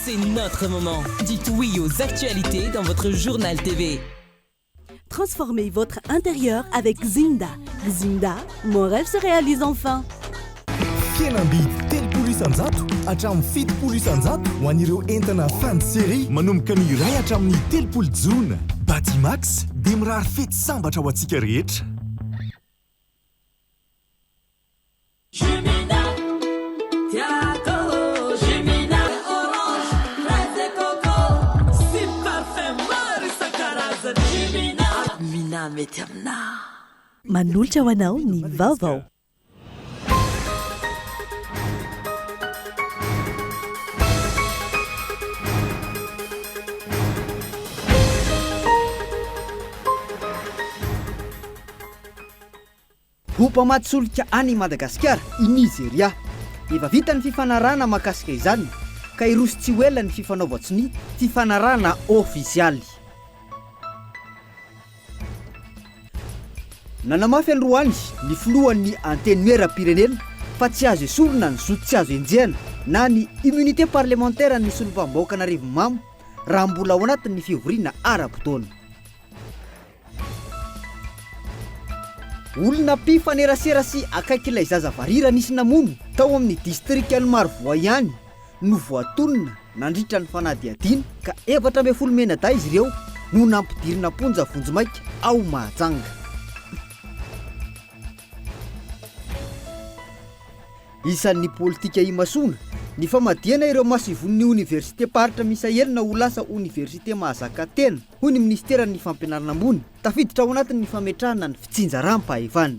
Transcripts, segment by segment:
C'est notre moment. Dites oui aux actualités dans votre journal TV. Transformez votre intérieur avec Zinda. Zinda, mon rêve se réalise enfin. Fihenam-bidy 30% hatramin'ny 70% ho an'ireo entana fin de série manomboka ny 1 hatramin'ny 30 jona. Batimax dia mirary fety sambatra ho antsika rehetra. Jumina, tiako Jumina, orange, fraise et coco, sy parfum maro isan-karazany Jumina, Mina mety aminà. Manolotra ho anao ny vaovao. Ho mpamatsy solika any i Madagasikara i Nizeria. Efa vita ny fifanarahana mahakasika izany ka hiroso tsy ho ela ny fifanaovan-tsonia fifanarahana ofisialy. Nanamafy androany ny filohan'ny Antenimierampirenena fa tsy azo esorina ny zo tsy azo enjehana na ny immunité parlementaire ny solombavambahoakan'Arivonimamo raha mbola ao anatin'ny fivoriana ara-potoana. Olona mpifanerasera sy akaiky ilay zaza varira nisy namono tao amin'ny distrikan'i Marovoay ihany no voatonona nandritra ny fanadihadiana ka 14 mianadahy izy ireo no nampidirina am-ponja vonjimaika ao Mahajanga. Isan'ny politika imasoana ny famadihana ireo masoivohon'ny oniversitem-paritra miisa enina ho lasa oniversite mahazaka tena, hoy ny minisiteran'ny fampianarana ambony, tafiditra ao anatin'ny fametrahana ny fitsinjaram-pahefana.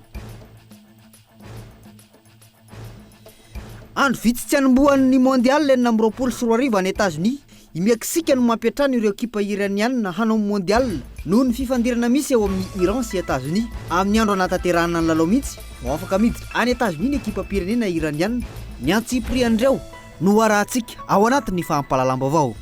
Andro vitsy tsy hanombohan'ny Mondial 2026 any Etazonia, i Meksika no mampiantrano ireo ekipa Iraniana hanao Mondial noho ny fifandirana misy eo amin'i Iran sy Etazonia. Amin'ny andro hanatanterahana ny lalao mihitsy vao afaka miditra any Etazonia ny ekipam-pirenena Iraniana. Ny antsipirian'ireo no harahantsika ao anatin'ny fampahalalam-baovao.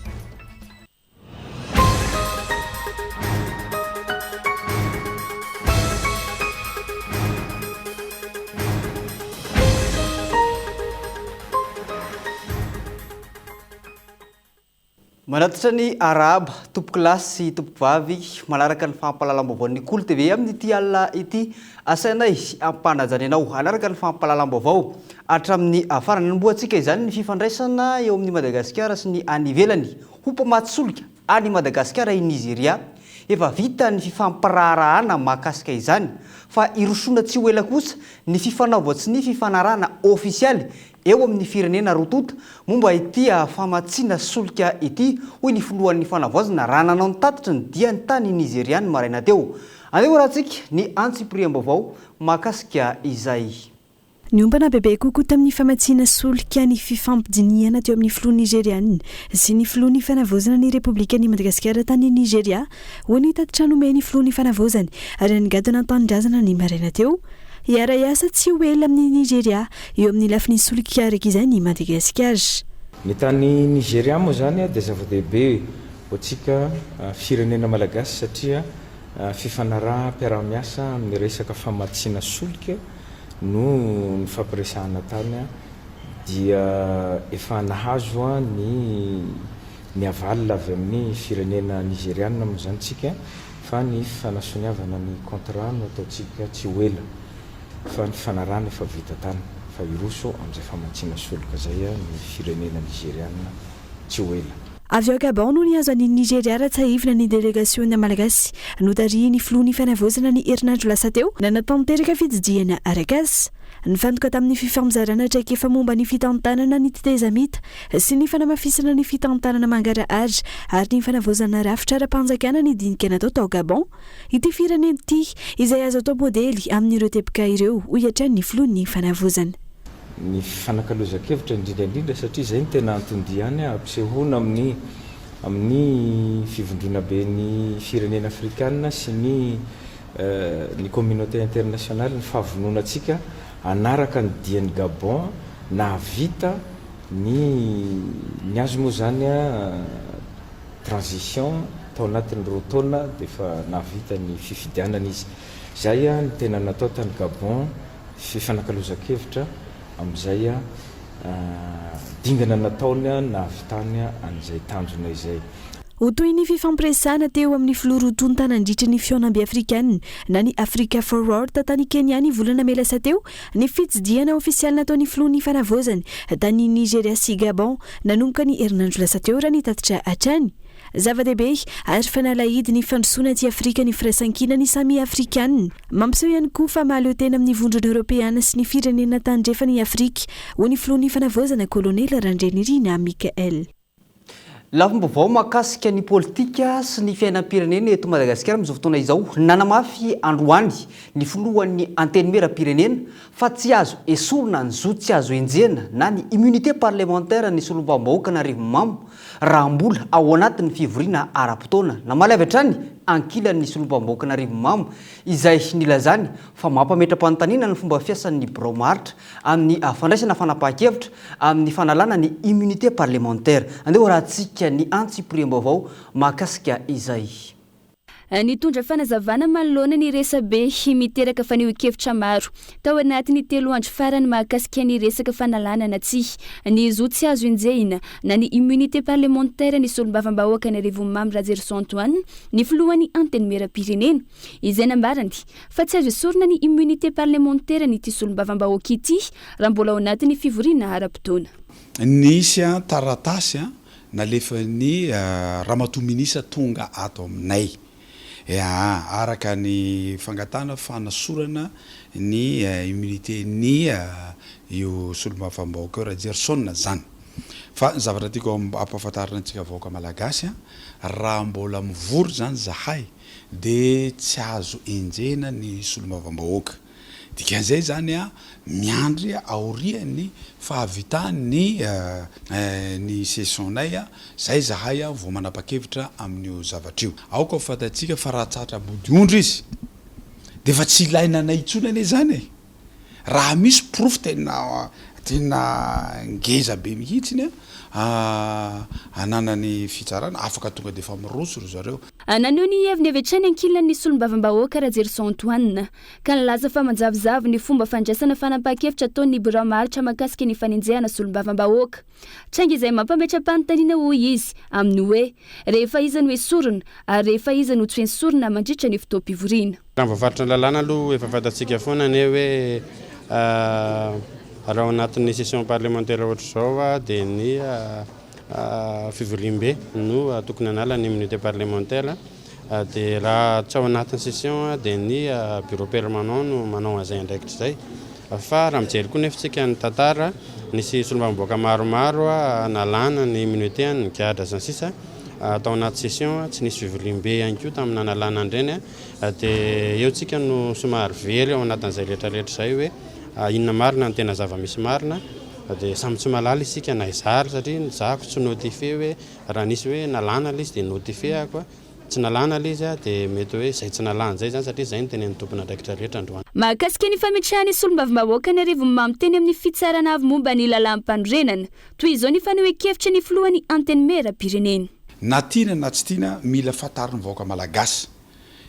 Manatitra ny arahaba, tompokolahy sy tompokovavy, manaraka ny fampahalalam-baovaon'ny Kolo TV amin'ity alina ity. Asainay ampanajana ianao hanaraka ny fampahalalam-baovao hatramin'ny farany. Anombohantsika izany ny fifandraisana eo amin'i Madagasikara sy ny any ivelany. Ho mpamatsy solika any Madagasikara i Nizeria. Efa vita ny fifampiraharahana mahakasika izany fa hirosoana tsy ho ela kosa ny fifanaovan-tsonia fifanarahana ofisialy eo amin'ny firenena roa tonta momba ity famatsiana solika ity, hoy ny filohan'ny fanavaozana raha nanao ny tatitry ny diany tany Nizeria ny maraina teo. Andeha horahantsika ny antsipiriam-baovao mahakasika izay. Niompana bebe kokoa tamin'ny famatsiana solika ny fifampidinihana teo amin'ny filoha nizerianina sy ny filohan'ny fanavaozana ny Repoblikan'i Madagasikara tany Nizeria, hoy ny tatitra nomen'ny filohan'ny fanavaozana ary nigadona an-tanindrazana ny maraina teo. Hiara-hiasa tsy ho ela amin'i Nizeria eo amin'ny lafiny solika araka izany i Madagasikara. Ny tany Nizeria moa izany dia zava-dehibe ho antsika firenena malagasy satria fifanaraham-piaraha-miasa amin'ny resaka famatsiana solika no nifampiresahana tany dia efa nahazo ny ny aval avy amin'ny firenena nizerianina moa izany tsika fa ny fanasoniavana ny contrat no ataontsika tsy ho ela fa ny fanarahana efa vita tany fa hiroso amin'izay famatsiana solika izay ny firenena nizerianina tsy ho ela. Avy ao Gabon no nihazo an'i Nigeria raha tsiahivina ny delegasiona malagasy notarihin'ny filohan'ny fanavaozana ny herinandro lasa teo nanatanteraka fitsidihana arak'asa. Nifantoka tamin'ny fifampizarana traikefa momba ny fitantanana ny tetezamita sy ny fanamafisana ny fitantanana mangarahara ary ny fanavaozana rafitra ara-panjakana ny dinika natao tao Gabon. Ity firenena ity izay azo atao modely amin'ireo teboka ireo, hoy hatrany ny filohan'ny fanavaozana. Ny fifanakalozan-kevitra indrindra indrindra satria izay no tena anton-diany hampisehoana amin'ny amin'ny fivondronaben'ny firenena afrikana sy ny ny communauté internationale ny fahavononantsika hanaraka ny dian'i Gabon nahavita ny ny azy moa izany transition tao anatin'ny roa taona dia efa nahavita ny fifidianana izy. Izay no tena natao tany Gabon. Fifanakalozan-kevitra amin'izay. dingana nataony nahavitany an'izay tanjona izay. Ho toy ny fifampiresahana teo amin'ny filoha roa tonta nandritra ny fihaonambe afrikanina na ny Africa Forward tany Kenya ny volana mey lasa teo ny fitsidihana ofisialy nataon'ny filohan'ny fanavaozana tany Nigeria sy Gabon nanomboka ny herinandro lasa teo raha ny tatitra hatrany. Zava-dehibe ary fanalahidy ny fandrosoana aty Afrika ny firaisankina ny samy Afrikanina. Mampiseho ihany koa fa mahaleo tena amin'ny Vondrona Eoropeana sy ny firenena tandrefana i Afrika, hoy ny filohan'ny fanavaozana Kolonely Randrianirina Michael. Lafim-baovao mahakasika ny politika sy ny fiainam-pirenena eto Madagasikara amin'izao fotoana izao. Nanamafy androany ny filohan'ny Antenimierampirenena fa tsy azo esorina ny zo tsy azo enjehina na ny immunité parlementaire ny solombavambahoakan'Arivonimamo raha mbola ao anatin'ny fivoriana ara-potoana. Namaly avy hatrany ankilany ny solombavambahoakan'Arivonimamo izay nilazany fa mampametra-panontaniana ny fomba fiasan'ny birao maharitra amin'ny fandraisana fanapahan-kevitra amin'ny fanalana ny immunité parlementaire. Andeha hoarahantsika ny antsipiriam-baovao mahakasika izay. Nitondra fanazavana manoloana ny resabe miteraka fanehoan-kevitra maro tao anatin'ny telo andro farany mahakasika ny resaka fanalana na tsia ny zo tsy azo enjehina na ny immunité parlementaire ny solombavambahoaka Narivo Mamy Rajerison Antoine ny filohan'ny Antenimierampirenena izay nambarany fa tsy azo esorina ny immunité parlementaire an'ity solombavambahoaka ity raha mbola ao anatin'ny fivoriana ara-potoana. Nisy taratasy nalefan'ny Ramatoa Minisitra tonga ato aminay araka ny fangatahana fanasorana ny immunité ny io solombavambahoaka io Rajerison zany. Fa ny zavatra tiako ampahafantarina antsika vahoaka Malagasy, raha mbola mivory zany zahay dia tsy azo enjehina ny solombavambahoaka. Dikan'izay izany miandry aorian'ny fahavitan'ny ny session-nay zay zahay vao manapa-kevitra amin'io zavatra io. Aoka ho fantatsika fa raha tratra ambodiondry izy dia efa tsy ilaina anay intsony anie izany e! Raha misy porofo tena tena ngeza be mihitsiny ananan'ny fitsarana, afaka tonga dia efa miroso ry zareo. Naneho ny heviny avy hatrany ankilany ny solombavambahoaka Rajerison Antoine, ka nilaza fa manjavozavo ny fomba fandraisana fanapahan-kevitra ataon'ny birao maharitra mahakasika ny fanenjehana solombavambahoaka. Tranga izay mampametra-panontaniana hoy izy, amin'ny hoe, rehefa iza no esorina ary rehefa iza no tsy esorina mandritra ny fotoam-pivoriana. Raha ny voafaritry ny lalàna aloha efa fantatsika foana anie hoe raha ao anatin'ny session parlementaire ohatr'izao dia ny fivoriambe no tokony hanala ny immunité parlementaire dia raha tsy ao anatin'ny session dia ny bureau permanent no manao an'izay andraikitra izay fa raha mijery koa nefa isika ny tantara nisy solombavambahoaka maromaro nalana ny immunité-ny nigadra sy ny sisa tao anaty session tsy nisy fivoriambe ihany koa tamin'ny nanalana an'ireny dia eo tsika no somary very ao anatin'izay rehetrarehetra izay hoe inona marina no tena zava-misy marina dia samy tsy mahalala isika na izaho ary satria ny zahako tsy notifié hoe raha nisy hoe nalana ilay izy dia notifié-ako, tsy nalana ilay izy dia mety hoe izay tsy nalana izay izany satria izay no tenenin'ny tompon'andraikitra rehetra androany. Mahakasika ny fametrahan'ny solombavambahoaka an'Arivonimamo teny amin'ny Fitsarana avo momba ny lalàm-panorenana, toy izao ny fanehoan-kevitry ny filohan'ny Antenimierampirenena. Na tiana na tsy tiana mila fantarin'ny vahoaka malagasy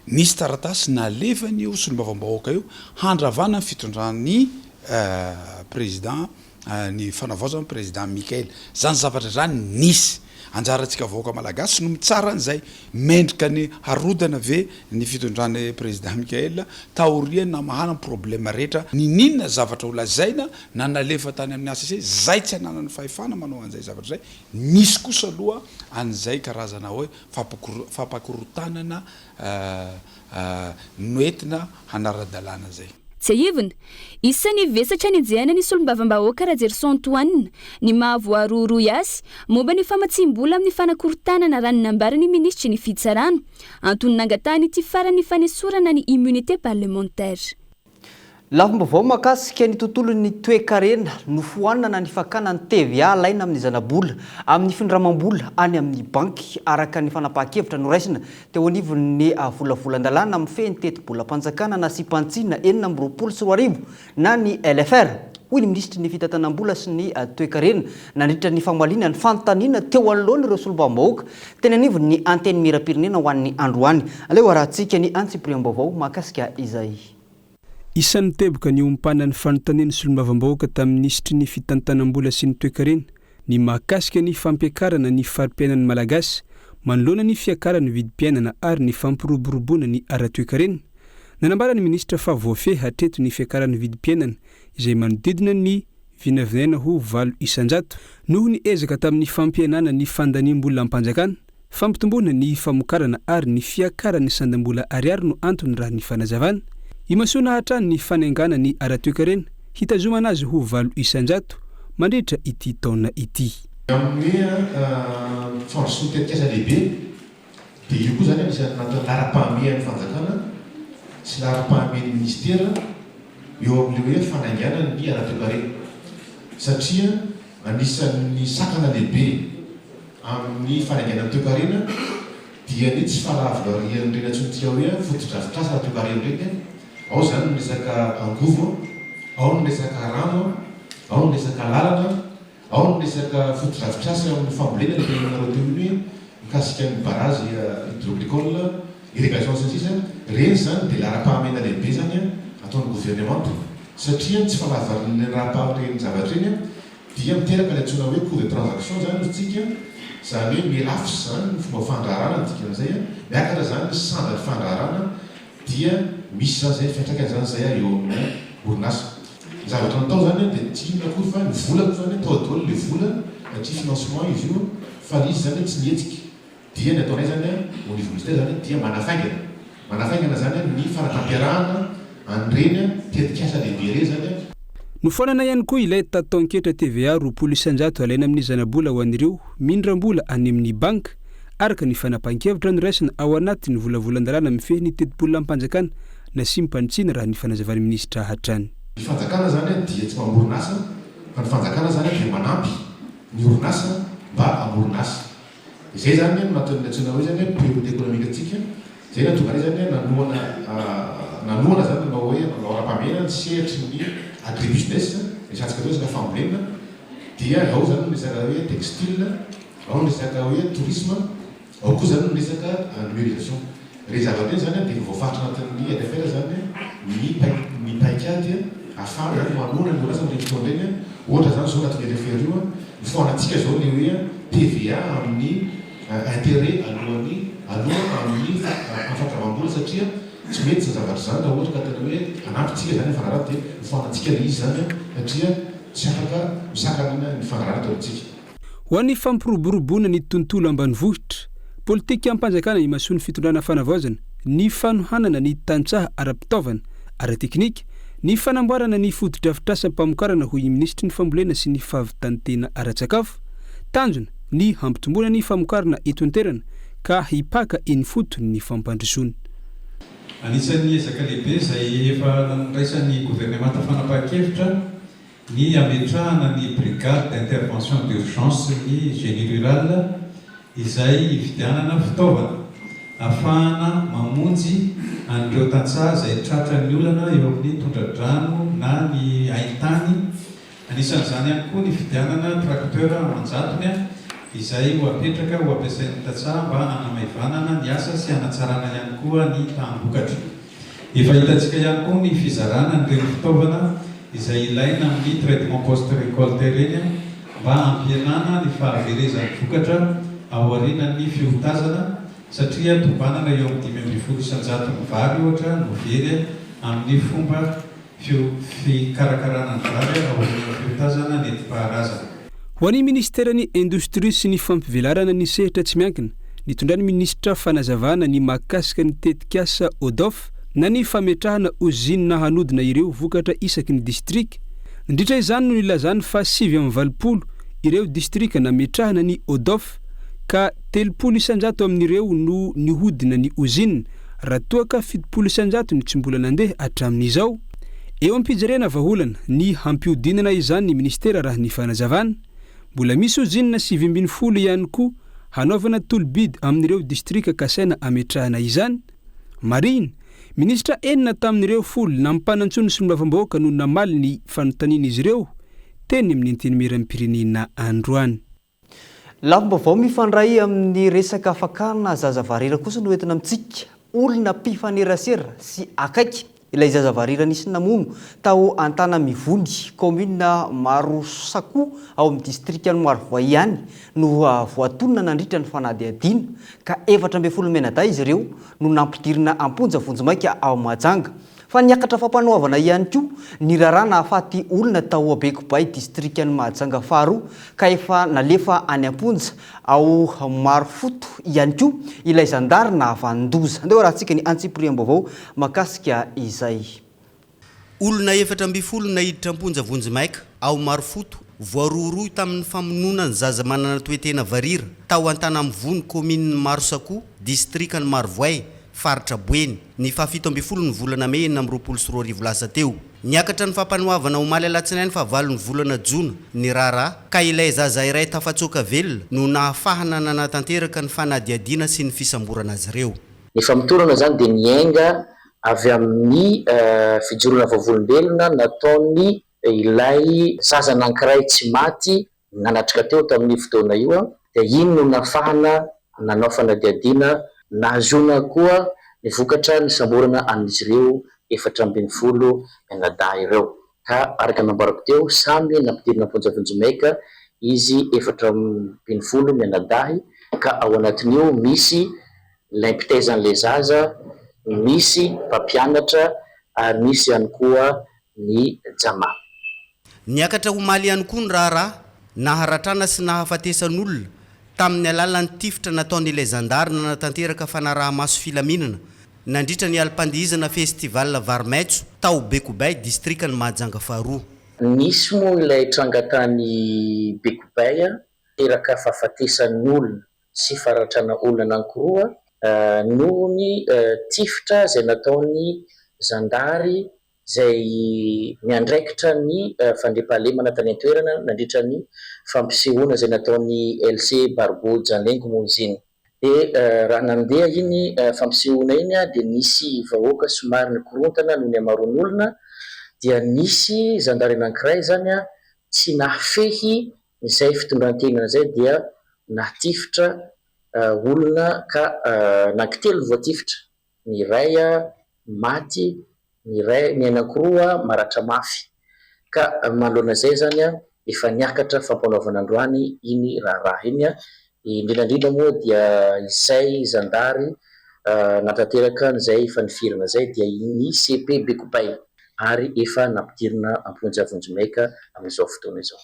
Nisy taratasy nalefan'io solombavambahoaka io handravana ny fitondran'ny président ny fanavaozana président Mickael. Zany zavatra zany nisy. Anjarantsika vahoaka malagasy no mitsara an'izay. Mendrika ny harodana ve ny fitondran'ny président Mickael taorian'ny namahana ny problème rehetra niniana zavatra ho lazaina na nalefa tany amin'ny HCC zay tsy ananany fahefana manao an'izay zavatra zay. Nisy kosa aloha an'izay karazana hoe fampakorotanana noentina hanara-dalàna izay. Tsiahivina, isan'ny vesatra nenjehina ny solombavambahoaka Rajerison Antoine ny maha voarohirohy azy momba ny famatsiam-bola amin'ny fanakorontanana raha ny nambaran'ny minisitry ny Fitsarana. Antony nangatahan'ity farany ny fanesorana ny immunité parlementaire. Lafim-baovao mahakasika ny tontolon'ny toekarena, nofoanana ny fakana ny TVA alaina amin'ny zanabola amin'ny findramam-bola any amin'ny banky, araka ny fanapahan-kevitra noraisina teo anivon'ny volavolan-dalàna mifehy ny tetibolam-panjakana nasiam-panitsiana 2026 na ny LFR, hoy ny minisitry ny fitantanam-bola sy ny toekarena nandritra ny famaliana ny fanontaniana teo anoloan'ireo solombavambahoaka teny anivon'ny Antenimierampirenena ho an'ny androany. Aleo harahantsika ny antsipiriam-baovao mahakasika izay. Isan'ny teboka niompanan'ny fanontanian'ny solombavambahoaka tamin'ny minisitry ny fitantanam-bola sy ny toekarena, ny mahakasika ny fampiakarana ny fari-piainan'ny Malagasy manoloana ny fiakaran'ny vidim-piainana ary ny fampiroboroboana ny ara-toekarena. Nanambara ny minisitra fa voafehy hatreto ny fiakaran'ny vidim-piainana izay manodidina ny vinavinaina ho 8% noho ny ezaka tamin'ny fampihenana ny fandaniam-bolam-panjakana, fampitomboana ny famokarana ary ny fiakaran'ny sandam-bola ariary no antony raha ny fanazavana. Imasoana hatrany ny fanaingana ny ara-toekarena hitazomana azy ho 8% mandritra ity taona ity. Amin'ny hoe fandrosoan'ny tetikasa lehibe dia io koa izany anisan'ny natao laharam-pahamehan'ny fanjakana sy laharam-pahamehan'ny minisitera eo amin'ilay hoe fanainganana ny ara-toekarena satria anisan'ny sakana lehibe amin'ny fanainganana ny toekarena dia ny tsy fahalavorarian'ireny antsointsika hoe fotodrafitrasa ara-toekarena ireny, ao izany ny resaka angovo, ao ny resaka rano, ao ny resaka lalana, Ao ny resaka fotodrafitrasa eo amin'ny fambolena ilay teneninareo teo iny hoe mikasika ny barazy hydroglycol, irrigation sy ny sisa, ireny izany dia laharam-pahamehana lehibe izany ataon'ny governemanta satria ny tsy fahalavorarian'ireny laharam-pahamehana zavatra ireny dia miteraka ilay antsoina hoe coût de transaction izany hozy tsika, izany hoe mihalafo izany ny fomba fandraharahana ny dikan'izay, miakatra izany ny sandan'ny fandraharahana dia misy izany izay fiantraikany izany izay eo amin'ny orinasa. Ny zavatra natao izany dia tsy inona akory fa ny vola aloha izany tao daholo ilay vola satria financement izy io fa ilay izy izany tsy nihetsika dia ny ataonay izany au niveau ministère izany dia manafaingana manafaingana izany ny fanatanterahana an'ireny tetikasa lehibe ireny izany. Nofoanana ihany koa ilay tataon-ketra TVA 20% alaina amin'ny zanabola ho an'ireo mindram-bola any amin'ny banky, araka ny fanapahan-kevitra noraisina ao anatin'ny volavolan-dalàna mifehy ny tetibolam-panjakana nasiam-panitsiana raha ny fanazavan'ny minisitra hatrany. Ny fanjakana izany dia tsy mamorona asa fa ny fanjakana izany dia manampy ny orinasa mba hamorona asa. Izay izany no nataon'ny antsoina hoe izany priorité économique antsika, izay nahatonga anay izany nanohana nanohana izany nanao hoe nanao ara-pahamehana ny sehatry ny agribusiness, resahantsika teo resaka fambolena dia ao izany ny resaka hoe textile, ao ny resaka hoe tourisme, Ao koa izany ny resaka numérisation. Ireny zavatra ireny izany dia efa voafaritra anatin'ny LFR izany ny ny paikady ahafahana izany manohana ny orinasa amin'ireny fotoana ireny. Ohatra izany izao anatin'ny LFR io, nofoanantsika izao ilay hoe TVA amin'ny intérêt alohan'ny aloha amin'ny fampindramam-bola satria tsy mety izany zavatra izany raha ohatra ka tena hoe hanampy tsika izany ny fandraharahana dia nofoanantsika ilay izy izany satria tsy afaka misakana ny fandraharahana eto amintsika. Ho an'ny fampiroboroboana ny tontolo ambanivohitra, politikam-panjakana imasoan'ny fitondrana fanavaozana, ny fanohanana ny tantsaha ara-pitaovana, ara-teknika, ny fanamboarana ny fotodrafitrasam-pamokarana hoy ny minisitry ny fambolena sy ny fahavitan-tena ara-tsakafo. Tanjona ny hampitomboana ny famokarana eto an-toerana ka hipaka eny ifotony ny fampandrosoana. Anisan'ny ezaka lehibe izay efa nandraisan'ny governemanta fanapahan-kevitra ny hametrahana ny brigade d'intervention d'urgence ny génie rural izay hividianana fitaovana ahafahana mamonjy an'ireo tantsaha izay tratran'ny olana eo amin'ny tondra-drano na ny haintany. Anisan'izany ihany koa ny fividianana tracteur aman-jatony izay ho apetraka ho ampiasain'ny tantsaha mba hanamaivanana ny asa sy hanatsarana ihany koa ny taham-bokatra. Efa hitantsika ihany koa ny fizarana an'ireny fitaovana izay ilaina amin'ny traitement post récolte ireny mba hampihenana ny fahaverezan'ny vokatra aorianan'ny fiotazana satria tombanana eo amin'ny 15 isan-jaton'ny vary ohatra no very amin'ny fomba fikarakarana ny vary aorian'ny fiotazana nentim-paharazana. Ho an'ny minisiteran'ny Indostria sy ny fampivelarana ny sehatra tsy miankina, nitondran'ny minisitra fanazavana ny mahakasika ny tetikasa ODOF na ny fametrahana ozinina hanodina ireo vokatra isaky ny distrika. Nandritra izany no nilazany fa 89 ireo distrika nametrahana ny ODOF ka 30% amin'ireo no nihodina ny ozinina raha toa ka 70% no tsy mbola nandeha hatramin'izao. Eo am-pijerena vahaolana ny hampihodinana izany ny minisitera raha ny fanazavana. Mbola misy ozinina 19 ihany koa hanaovana tolo-bidy amin'ireo distrika kasaina ametrahana izany. Marihina, minisitra enina tamin'ireo folo nampanantsoin'ny solombavambahoaka no namaly ny fanontanian'izy ireo teny amin'ny Antenimierampirenena androany. Lafim-baovao mifandray amin'ny resaka fakana zaza varira kosa no entina amintsika. Olona mpifanerasera sy akaiky. Ilay zaza varira nisy namono tao Antanamivony, kaominina Marosakoa ao amin'ny distrikan'i Marovoay ihany no voatonona nandritra ny fanadihadiana, ka 14 mianadahy izy ireo no nampidirina am-ponja vonjimaika ao Mahajanga. Fa niakatra fampanoavana ihany koa ny raharaha nahafaty olona tao Bekobay, distrikan'i Mahajanga faharoa, ka efa nalefa any am-ponja ao Marofoto ihany koa ilay zandary nahavanon-doza. Andeha hoarahantsika ny antsipiriam-baovao mahakasika izay. Olona 14 naiditra am-ponja vonjimaika ao Marofoto, voarohirohy tamin'ny famonoana ny zaza manana toe-tena varira tao Antanamivony, kaominin'i Marosakoa, distrikan'i Marovoay, faritra Boeny, ny faha 17 ny volana mey 2026 lasa teo. Niakatra ny fampanoavana omaly alatsinainy fahavalo ny volana jona ny raharaha ka ilay zaza iray tafatsoaka velona no nahafahana nanatanteraka ny fanadihadiana sy ny fisamborana azy ireo. Ny famotorana izany dia niainga avy amin'ny fijoroana vavolombelona nataon'ny ilay zaza anankiray tsy maty nanatrika teo tamin'io fotoana io dia iny no nahafahana nanao fanadihadiana nahazoana koa ny vokatra nisamborana an'izy ireo 14 mianadahy ireo ka araka ny nambarako teo samy nampidirina am-ponja vonjimaika izy 14 mianadahy ka ao anatin'io misy ilay mpitaiza an'ilay zaza, misy mpampianatra ary misy ihany koa ny jama. Niakatra omaly ihany koa ny raharaha naharatrana sy nahafatesan'olona tamin'ny alalan'ny tifitra nataon'ilay zandary nanatanteraka fanaraha-maso filaminana nandritra ny alim-pandihizana Festival Vary Maitso tao Bekobay, distrikan'i Mahajanga faharoa. Nisy moa ilay tranga tany Bekobay niteraka fahafatesan'olona sy faharatrana olona anankiroa noho ny tifitra izay nataon'ny zandary izay miandraikitra ny fandriampahalemana tany an-toerana nandritra ny fampisehoana izay nataon'ny LC Barbo Janengo moa izy iny. Dia raha nandeha iny fampisehoana iny dia nisy vahoaka somary nikorontana noho ny hamaroan'olona dia nisy zandary anankiray izany tsy nahafehy izay fitondran-tena izay dia nahatifitra olona ka anankitelo no voatifitra. ny iray maty, ny iray, ny anankiroa maratra mafy. Ka manoloana izay izany efa niakatra fampanoavana androany iny raharaha iny, indrindra indrindra moa dia izay zandary nahatanteraka an'izay fanifirana izay dia ny CP Bekobay ary efa nampidirina am-ponja vonjimaika amin'izao fotoana izao.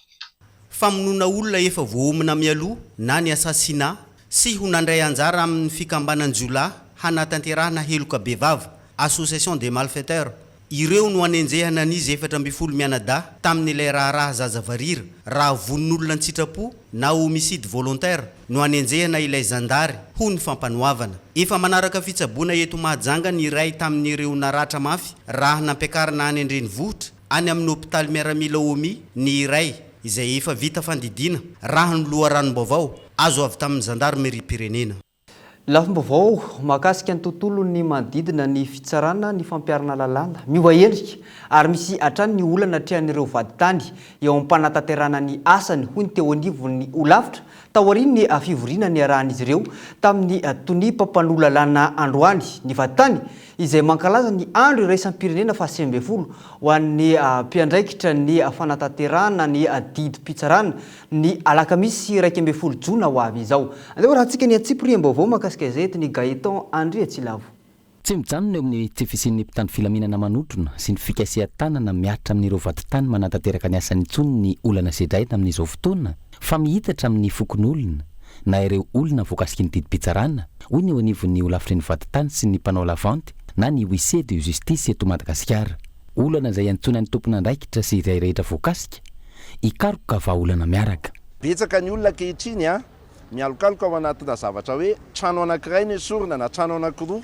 Famonoana olona efa voaomana mialoha na ny assassinat sy ho nandray anjara amin' ny fikambanan-jiolahy hanatanterahana heloka bevava, association des malfaiteurs, ireo no anenjehana an'izy 14 mianadahy tamin' ilay raharaha zaza varira, raha vononolona an-tsitrapo na homicide volontaire no anenjehana ilay zandary, hoy ny fampanoavana. Efa manaraka fitsaboana eto Mahajanga ny iray tamin' ireo naratra mafy raha nampiakarina any an-drenivohitra, Any amin'ny hopitaly miaramila HOMI ny iray izay efa vita fandidiana, raha ny loharanom-baovao azo avy tamin'ny zandarimeriam-pirenena. Lafim-baovao mahakasika ny tontolon'ny manodidina ny fitsarana ny fampiharana lalàna. Miova endrika ary misy hatrany ny olana atrehan'ireo vadintany eo am-panatanterahana ny asany, hoy ny teo anivon'ny holafitra taorian'ny fivoriana niarahan'izy ireo tamin'ny tonia mpampanoa lalàna androany. Ny vadintany izay mankalaza ny Andro iraisam-pirenena faha-19 ho an'ny mpiandraikitra ny fanatanterahana ny didim-pitsarana, ny alakamisy 11 jona ho avy izao. Andeha hoarahantsika ny antsipiriam-baovao mahakasika izay entin'i Gaëtan Andriatsilavo. Tsy mijanona eo amin'ny tsy fisian'ny mpitandro filaminana manotrona sy ny fikasihan-tanana mihatra amin'ireo vadintany manatanteraka ny asany intsony ny olana sedraina amin'izao fotoana fa mihitatra amin'ny fokonolona na ireo olona voakasiky ny didim-pitsarana, hoy ny eo anivon'ny holafitry ny vadintany sy ny mpanao lavanty na ny huissier de justice eto Madagasikara. Olana izay iantsoana ny tompon'andraikitra sy izay rehetra voakasika hikaroka vahaolana miaraka. Betsaka ny olona ankehitriny an, mialokaloka ao anatina zavatra hoe trano anankiray no esorina na trano anankiroa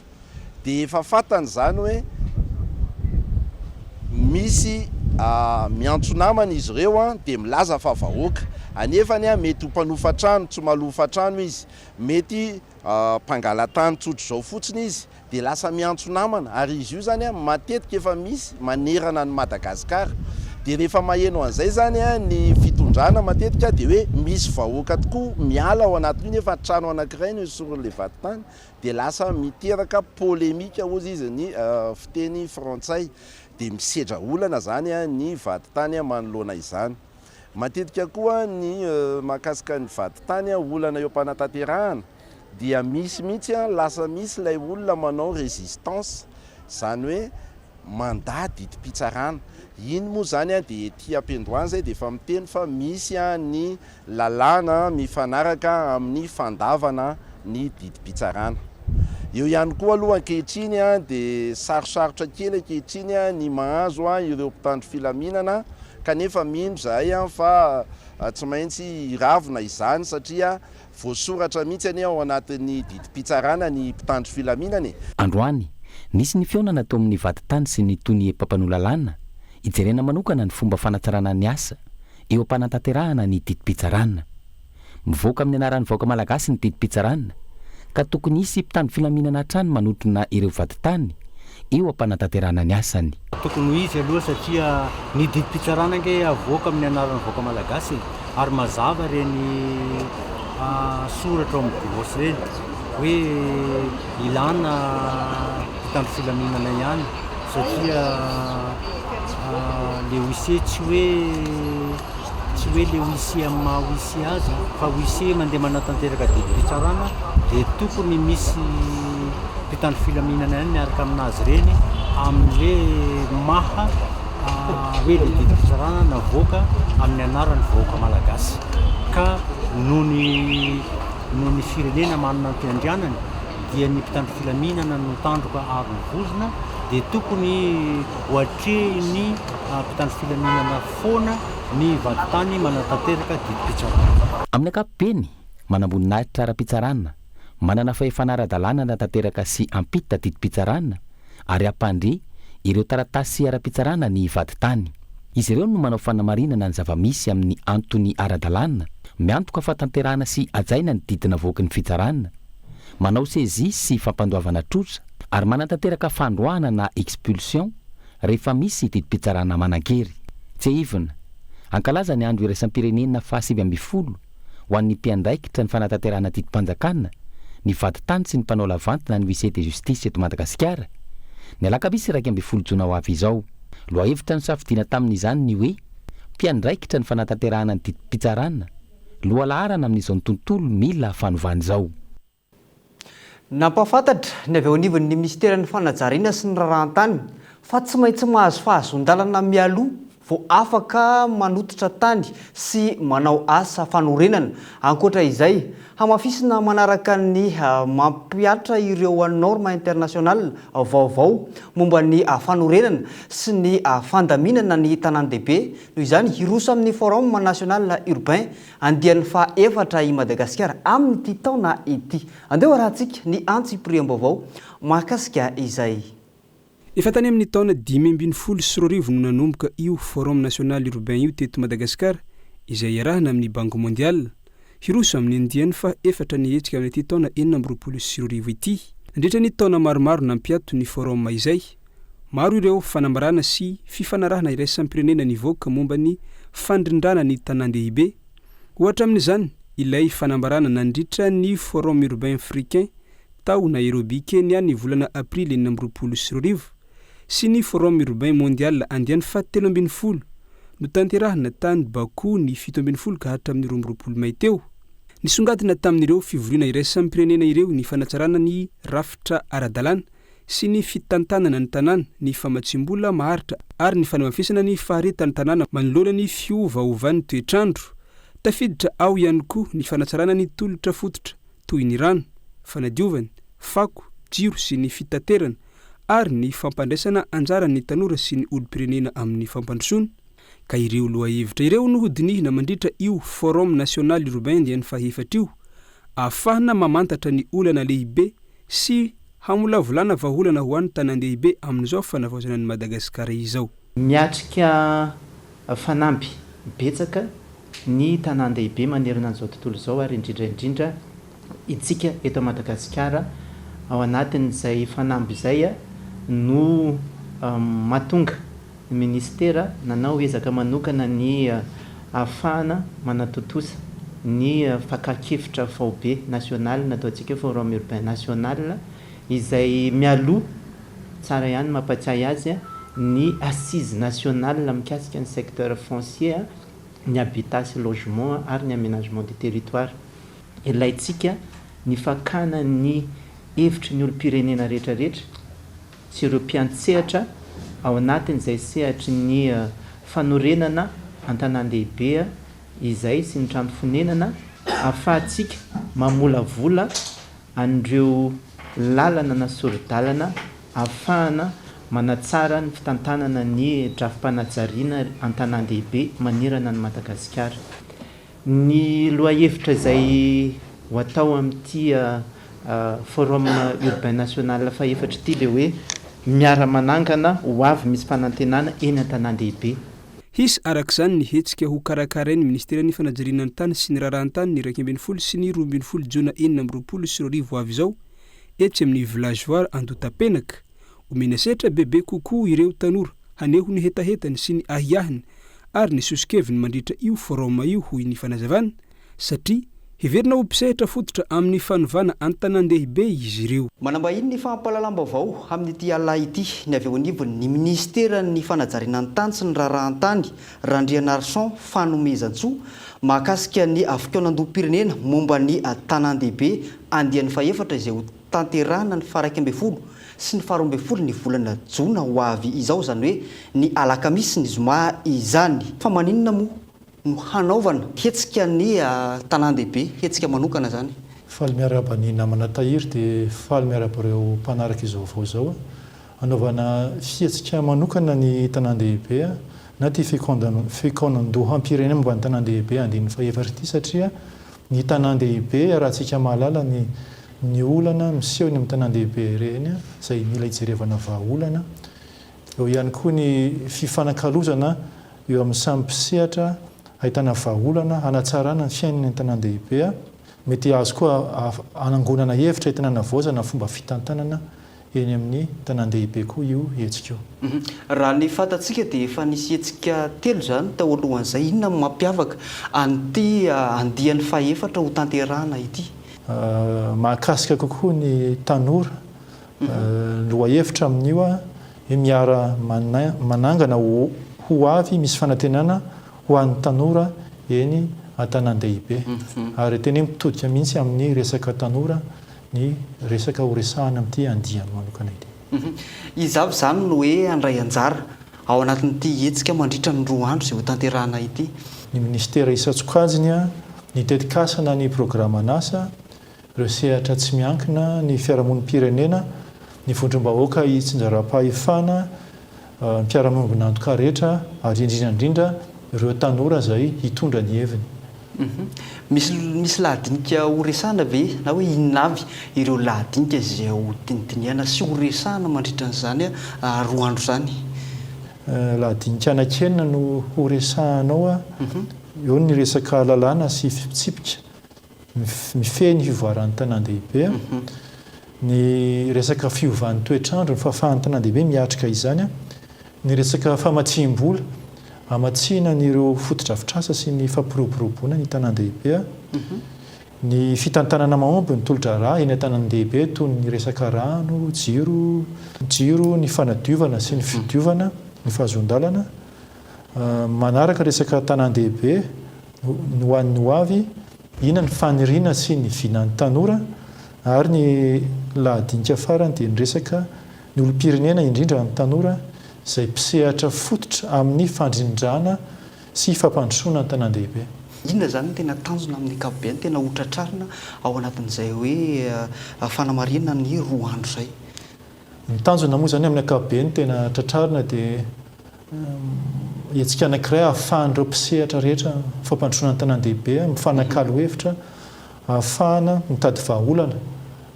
dia efa fantany izany hoe misy miantso namana izy ireo dia milaza fa vahoaka anefany mety ho mpanofa trano tsy malofa trano izy, mety mpangala-tany tsotr'izao fotsiny izy dia lasa miantso namana ary izy io izany matetika efa misy manerana an'i Madagasikara. Dia rehefa maheno an'izay izany ny fitondrana matetika dia hoe misy vahoaka tokoa miala ao anatin'io nefa trano anankiray no esorin'ilay vadintany dia lasa miteraka polémique hozy izy ny fiteny frantsay. Dia misedra olana izany ny vadintany manoloana izany. Matetika koa ny mahakasika ny vadintany, olana eo am-panatanterahana dia misy mihitsy lasa misy ilay olona manao résistance, izany hoe mandà didim-pitsarana. Iny moa izany dia ety am-piandohana izay dia efa miteny fa misy ny lalàna mifanaraka amin'ny fandavana ny didim-pitsarana. Eo ihany koa aloha ankehitriny dia sarosarotra kely ankehitriny ny mahazo ireo mpitandro filaminana kanefa mino izahay fa tsy maintsy hiravona izany satria voasoratra mihitsy anie ao anatin'ny didim-pitsarana ny mpitandro filaminana e! Androany, nisy ny fihaonana teo amin'ny vadintany sy ny tonia mpampanoa lalàna, hijerena manokana ny fomba fanatsarana ny asa eo am-panatanterahana ny didim-pitsarana. Mivoaka amin'ny anaran'ny vahoaka malagasy ny didim-pitsarana, ka tokony hisy mpitandro filaminana hatrany manotrona ireo vadintany eo am-panatanterahana ny asany. Tokony ho izy aloha satria ny didim-pitsarana ange avoaka amin'ny anaran'ny vahoaka malagasy e! Ary mazava ireny soratra ao amin'ny gloss ireny hoe ilana mpitandro filaminana ihany satria le huissier tsy hoe tsy hoe le huissier amin'ny maha huissier azy fa huissier mandeha manatanteraka didim-pitsarana dia tokony misy mpitandro filaminana ihany miaraka aminazy ireny amin'le maha hoe le didim-pitsarana navoaka amin'ny anaran'ny vahoaka malagasy ka noho ny noho ny firenena manana ny fiandrianany dia ny mpitandro filaminana no tandroka aro ny vozona dia tokony ho atrehin'ny mpitandro filaminana foana ny vadintany manatanteraka didim-pitsarana. Amin'ny ankapobeny, manamboninahitra ara-pitsarana, manana fahefana ara-dalàna hanatanteraka sy hampita didim-pitsarana ary hampandre ireo taratasy ara-pitsarana ny vadintany. Izy ireo no manao fanamarinana ny zava-misy amin'ny antony ara-dalàna, miantoka fa tanterahana sy hajaina ny didy navoaky ny fitsarana, manao saisie sy fampandoavana trosa ary manatanteraka fandroahana na expulsion rehefa misy didim-pitsarana manan-kery. Tsiahivina, hankalaza ny andro iraisam-pirenena faha-19 ho an'ny mpiandraikitra ny fanatanterahana didim-panjakana, ny vadintany sy ny mpanao lavanty na ny huissier de justice eto Madagasikara, ny alakamisy 11 jona ho avy izao. Lohahevitra nosafidiana tamin'izany ny hoe, Mpiandraikitra ny fanatanterahana ny didim-pitsarana, lohalaharana amin'izao tontolo mila fanovana izao. Nampahafantatra ny avy eo anivon'ny minisiteran'ny fanajariana sy ny raharahan-tany fa tsy maintsy mahazo fahazoan-dalana mialoha vao afaka manototra tany sy manao asa fanorenana. Ankoatra izay, hamafisina manaraka ny mampihatra ireo normes internationales vaovao momba ny fanorenana sy ny fandaminana ny tanàn-dehibe. Noho izany, hiroso amin'ny Forum national urbain Andiany faha efatra i Madagasikara amin'ity taona ity. Andeha ho arahantsika ny antsipiriam-baovao mahakasika izay. Efa tany amin'ny taona 2015 no nanomboka io Forum National Urbain io teto Madagasikara izay iarahana amin'ny Banque Mondiale. Hiroso amin'ny andiany faha efatra ny hetsika amin'ity taona 2026 ity. Nandritra ny taona maromaro nampiato ny Forum izay, Maro ireo fanambarana sy fifanarahana iraisam-pirenena nivoaka momba ny fandrindrana ny tanàn-dehibe. Ohatra amin'izany ilay fanambarana nandritra ny Forum Urbain Africain tao Nairobi, Kenya ny volana Aprily 2026, sy ny Forum Urbain Mondial andiany faha-13 notanterahina tany Bakou ny 17 ka hatramin'ny 22 May teo. Nisongadina tamin'ireo fivoriana iraisam-pirenena ireo ny fanatsarana ny rafitra ara-dalàna sy ny fitantanana ny tanàna, ny famatsiam-bola maharitra ary ny fanamafisana ny faharetan'ny tanàna manoloana ny fiovaovan'ny toetr'andro. Tafiditra ao ihany koa ny fanatsarana ny tolotra fototra toy ny rano, fanadiovana, fako, jiro sy ny fitaterana ary ny fampandraisana anjara ny tanora sy ny olom-pirenena amin'ny fampandrosoana. Ka ireo lohahevitra ireo no hodinihina mandritra io Forum National Urbain andiany fahefatra io, ahafahana mamantatra ny olana lehibe sy hamolavolana vahaolana ho an'ny tanàn-dehibe amin'izao fanavaozana an'i Madagasikara izao. Miatrika fanamby betsaka ny tanàn-dehibe manerana an'izao tontolo izao ary indrindra indrindra isika eto Madagasikara. Ao anatin'izay fanamby izay no mahatonga. ny minisitera nanao ezaka manokana ny ahafahana manatontosa ny fakan-kevitra faobe nasionaly nataontsika hoe Forum Urbain National izay mialoha, tsara ihany ny mampatsiahy azy, ny Assises nationales mikasika ny secteur foncier, ny habitat sy logement ary ny aménagement du territoire. Ilaintsika ny fakana ny hevitry ny olom-pirenena rehetra rehetra sy ireo mpiantsehatra ao anatin'izay sehatry ny fanorenana an-tanàn-dehibe izay sy ny trano fonenana ahafahantsika mamolavola an'ireo lalana na sori-dalana ahafahana manatsara ny fitantanana ny drafi-panajariana an-tanàn-dehibe manerana an'i Madagasikara. Ny lohahevitra izay ho atao amin'ity Forum Urbain National fahefatra ity dia hoe Miara-manangana ho avy misy fanantenana eny an-tanàn-dehibe. Hisy araka izany ny hetsika ho karakarain'ny Minisiteran'ny Fanajariana ny Tany sy ny Raharahan-tany ny 11 sy ny 12 jona 2026 ho avy izao etsy amin'ny Village Voara Andohatapenaka. Omena sehatra bebe kokoa ireo tanora haneho ny hetahetany sy ny ahiahiny ary ny soso-keviny mandritra io forum io hoy ny fanazavana satria heverina ho mpisehatra fototra amin'ny fanovana an-tanàn-dehibe izy ireo. Manambahiny ny fampahalalam-baovao amin'ity alina ity ny avy eo anivon'ny minisiteran'ny fanajariana ny tany sy ny raharahan-tany, Randrianarison Fanomezantsoa, mahakasika ny fikaonandoham-pirenena momba ny tanàn-dehibe andiany fahefatra izay ho tanterahina ny faha 11 sy ny faha 12 ny volana jona ho avy izao, izany hoe ny alakamisy sy ny zoma izany. Fa maninona moa no hanaovana hetsika ny tanàn-dehibe, hetsika manokana izany? Faly miarahaba ny namana Tahiry dia faly miarahaba ireo mpanaraka izao vaovao izao. Hanaovana fihetsika manokana ny tanàn-dehibe na ity fikaonandoham-pirenena momba ny tanàn-dehibe andininy fahefatra ity satria Ny tanàn-dehibe, iarahantsika mahalala ny ny olana miseho eny amin'ny tanàn-dehibe ireny izay mila ijerevana vahaolana. Eo ihany koa ny fifanakalozana eo amin'ny samy mpisehatra ahitana vahaolana hanatsarana ny fiainana eny an-tanàn-dehibe. Mety azo koa hanangonana hevitra entina hanavaozana ny fomba fitantanana eny amin'ny tanàn-dehibe koa io hetsika io. Raha ny fantatsika dia efa nisy hetsika telo izany tao alohan'izay. Inona no mampiavaka an'ity andiany fahefatra ho tanterahana ity? Mahakasika kokoa ny tanora ny lohahevitra amin'io hoe miara manangana ho avy misy fanantenana ho an'ny tanora eny an-tanàn-dehibe. Ary tena hoe mitodika mihitsy amin'ny resaka tanora ny resaka ho resahana amin'ity andiany manokana ity. Iza avy izany no hoe handray anjara ao anatin'ity hetsika mandritra ny roa andro izay hotanterahana ity? Ny minisitera isan-tsokajiny, ny tetikasa na ny programan'asa, ireo sehatra tsy miankina, ny fiarahamonim-pirenena, ny vondrom-bahoaka itsinjaram-pahefana, ny mpiara-miombon'antoka rehetra ary indrindra indrindra ireo tanora izay hitondra ny heviny. Misy misy lahadinika ho resahana ve na hoe inona avy ireo lahadinika izay ho dinidinihana sy ho resahana mandritra an'izany roa andro izany? Lahadinika anankienina no ho resahana ao, eo ny resaka lalàna sy fitsipika mifehy ny fivoaran'ny tanàn-dehibe, ny resaka fiovan'ny toetr'andro, ny fahafahan'ny tanàn-dehibe miatrika izany, ny resaka famatsiam-bola hamatsiana an'ireo fotodrafitrasa sy ny fampiroboroboana ny tanàn-dehibe, ny fitantanana mahomby ny tolo-draharaha eny an-tanàn-dehibe toy ny resaka rano, jiro, jiro, ny fanadiovana sy ny fidiovana, ny fahazoan-dalana. Manaraka resaka tanàn-dehibe ny ho an'ny ho avy, inona ny faniriana sy ny vinan'ny tanora ary ny lahadinika farany dia ny resaka ny olom-pirenena indrindra ny tanora izay mpisehatra fototra amin'ny fandrindrana sy fampandrosoana ny tanàn-dehibe. Inona izany no tena tanjona amin'ny ankapobeny tena ho tratrarina ao anatin'izay hoe fanamarihana ny roa andro izay? Ny tanjona moa izany amin'ny ankapobeny tena tratrarina dia hetsika anankiray ahafahan'ireo mpisehatra rehetra fampandrosoana ny tanàn-dehibe mifanakalo hevitra ahafahana mitady vahaolana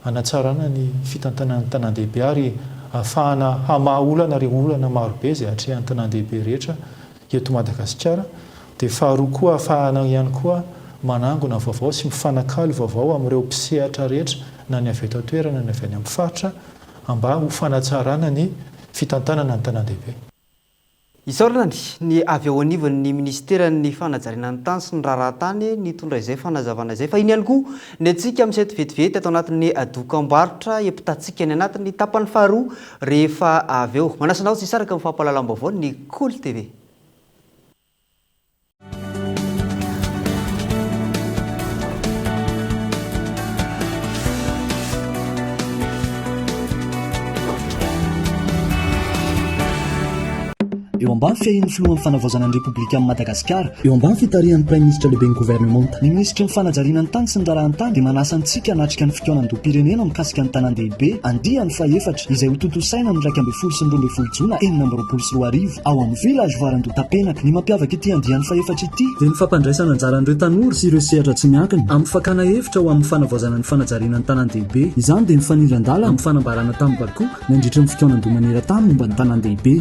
hanatsarana ny fitantanana ny tanàn-dehibe ary ahafahana hamaha olana ireo olana marobe izay atrehan'ny tanàn-dehibe rehetra eto Madagasikara dia faharoa koa ahafahana ihany koa manangona vaovao sy mifanakalo vaovao amin'ireo mpisehatra rehetra na ny avy eto an-toerana na ny avy any amin'ny faritra mba ho fanatsarana ny fitantanana ny tanàn-dehibe. Isaorana ny avy ao anivon'ny minisiteran'ny fanajariana ny tany sy ny raharahan-tany nitondra izay fanazavana izay fa iny ihany koa ny antsika miseto vetivety ato anatin'ny dokambarotra empitantsika ny anatin'ny tapany faharoa rehefa avy eo. Manasa anao tsy hisaraka amin'ny fampahalalam-baovao ny Kolo TV. Eo ambany fiahian'ny Filohan'ny Fanavaozana ny Repoblikan'i Madagasikara, eo ambany fitarihan'ny Praiminisitra Lehiben'ny Governemanta, ny Minisitry ny Fanajariana ny Tany sy ny Raharahan-tany dia manasa antsika hanatrika ny fikaonandoham-pirenena mikasika ny tanàn-dehibe, andiany fahefatra, izay hotontosaina amin'ny 11 sy ny 12 jona 2026, ao amin'ny Village Voarandoha-Tapenaka. Ny mampiavaka ity andiany fahefatra ity, dia ny fampandraisana anjara an'ireo tanora sy ireo sehatra tsy miankina, amin'ny fakana hevitra ho amin'ny fanavaozana ny fanajariana ny tanàn-dehibe. Izany dia mifanindran-dalana amin'ny fanambarana tamin'ny Bakou nandritra ny fikaonandoha maneran-tany momba ny tanàn-dehibe.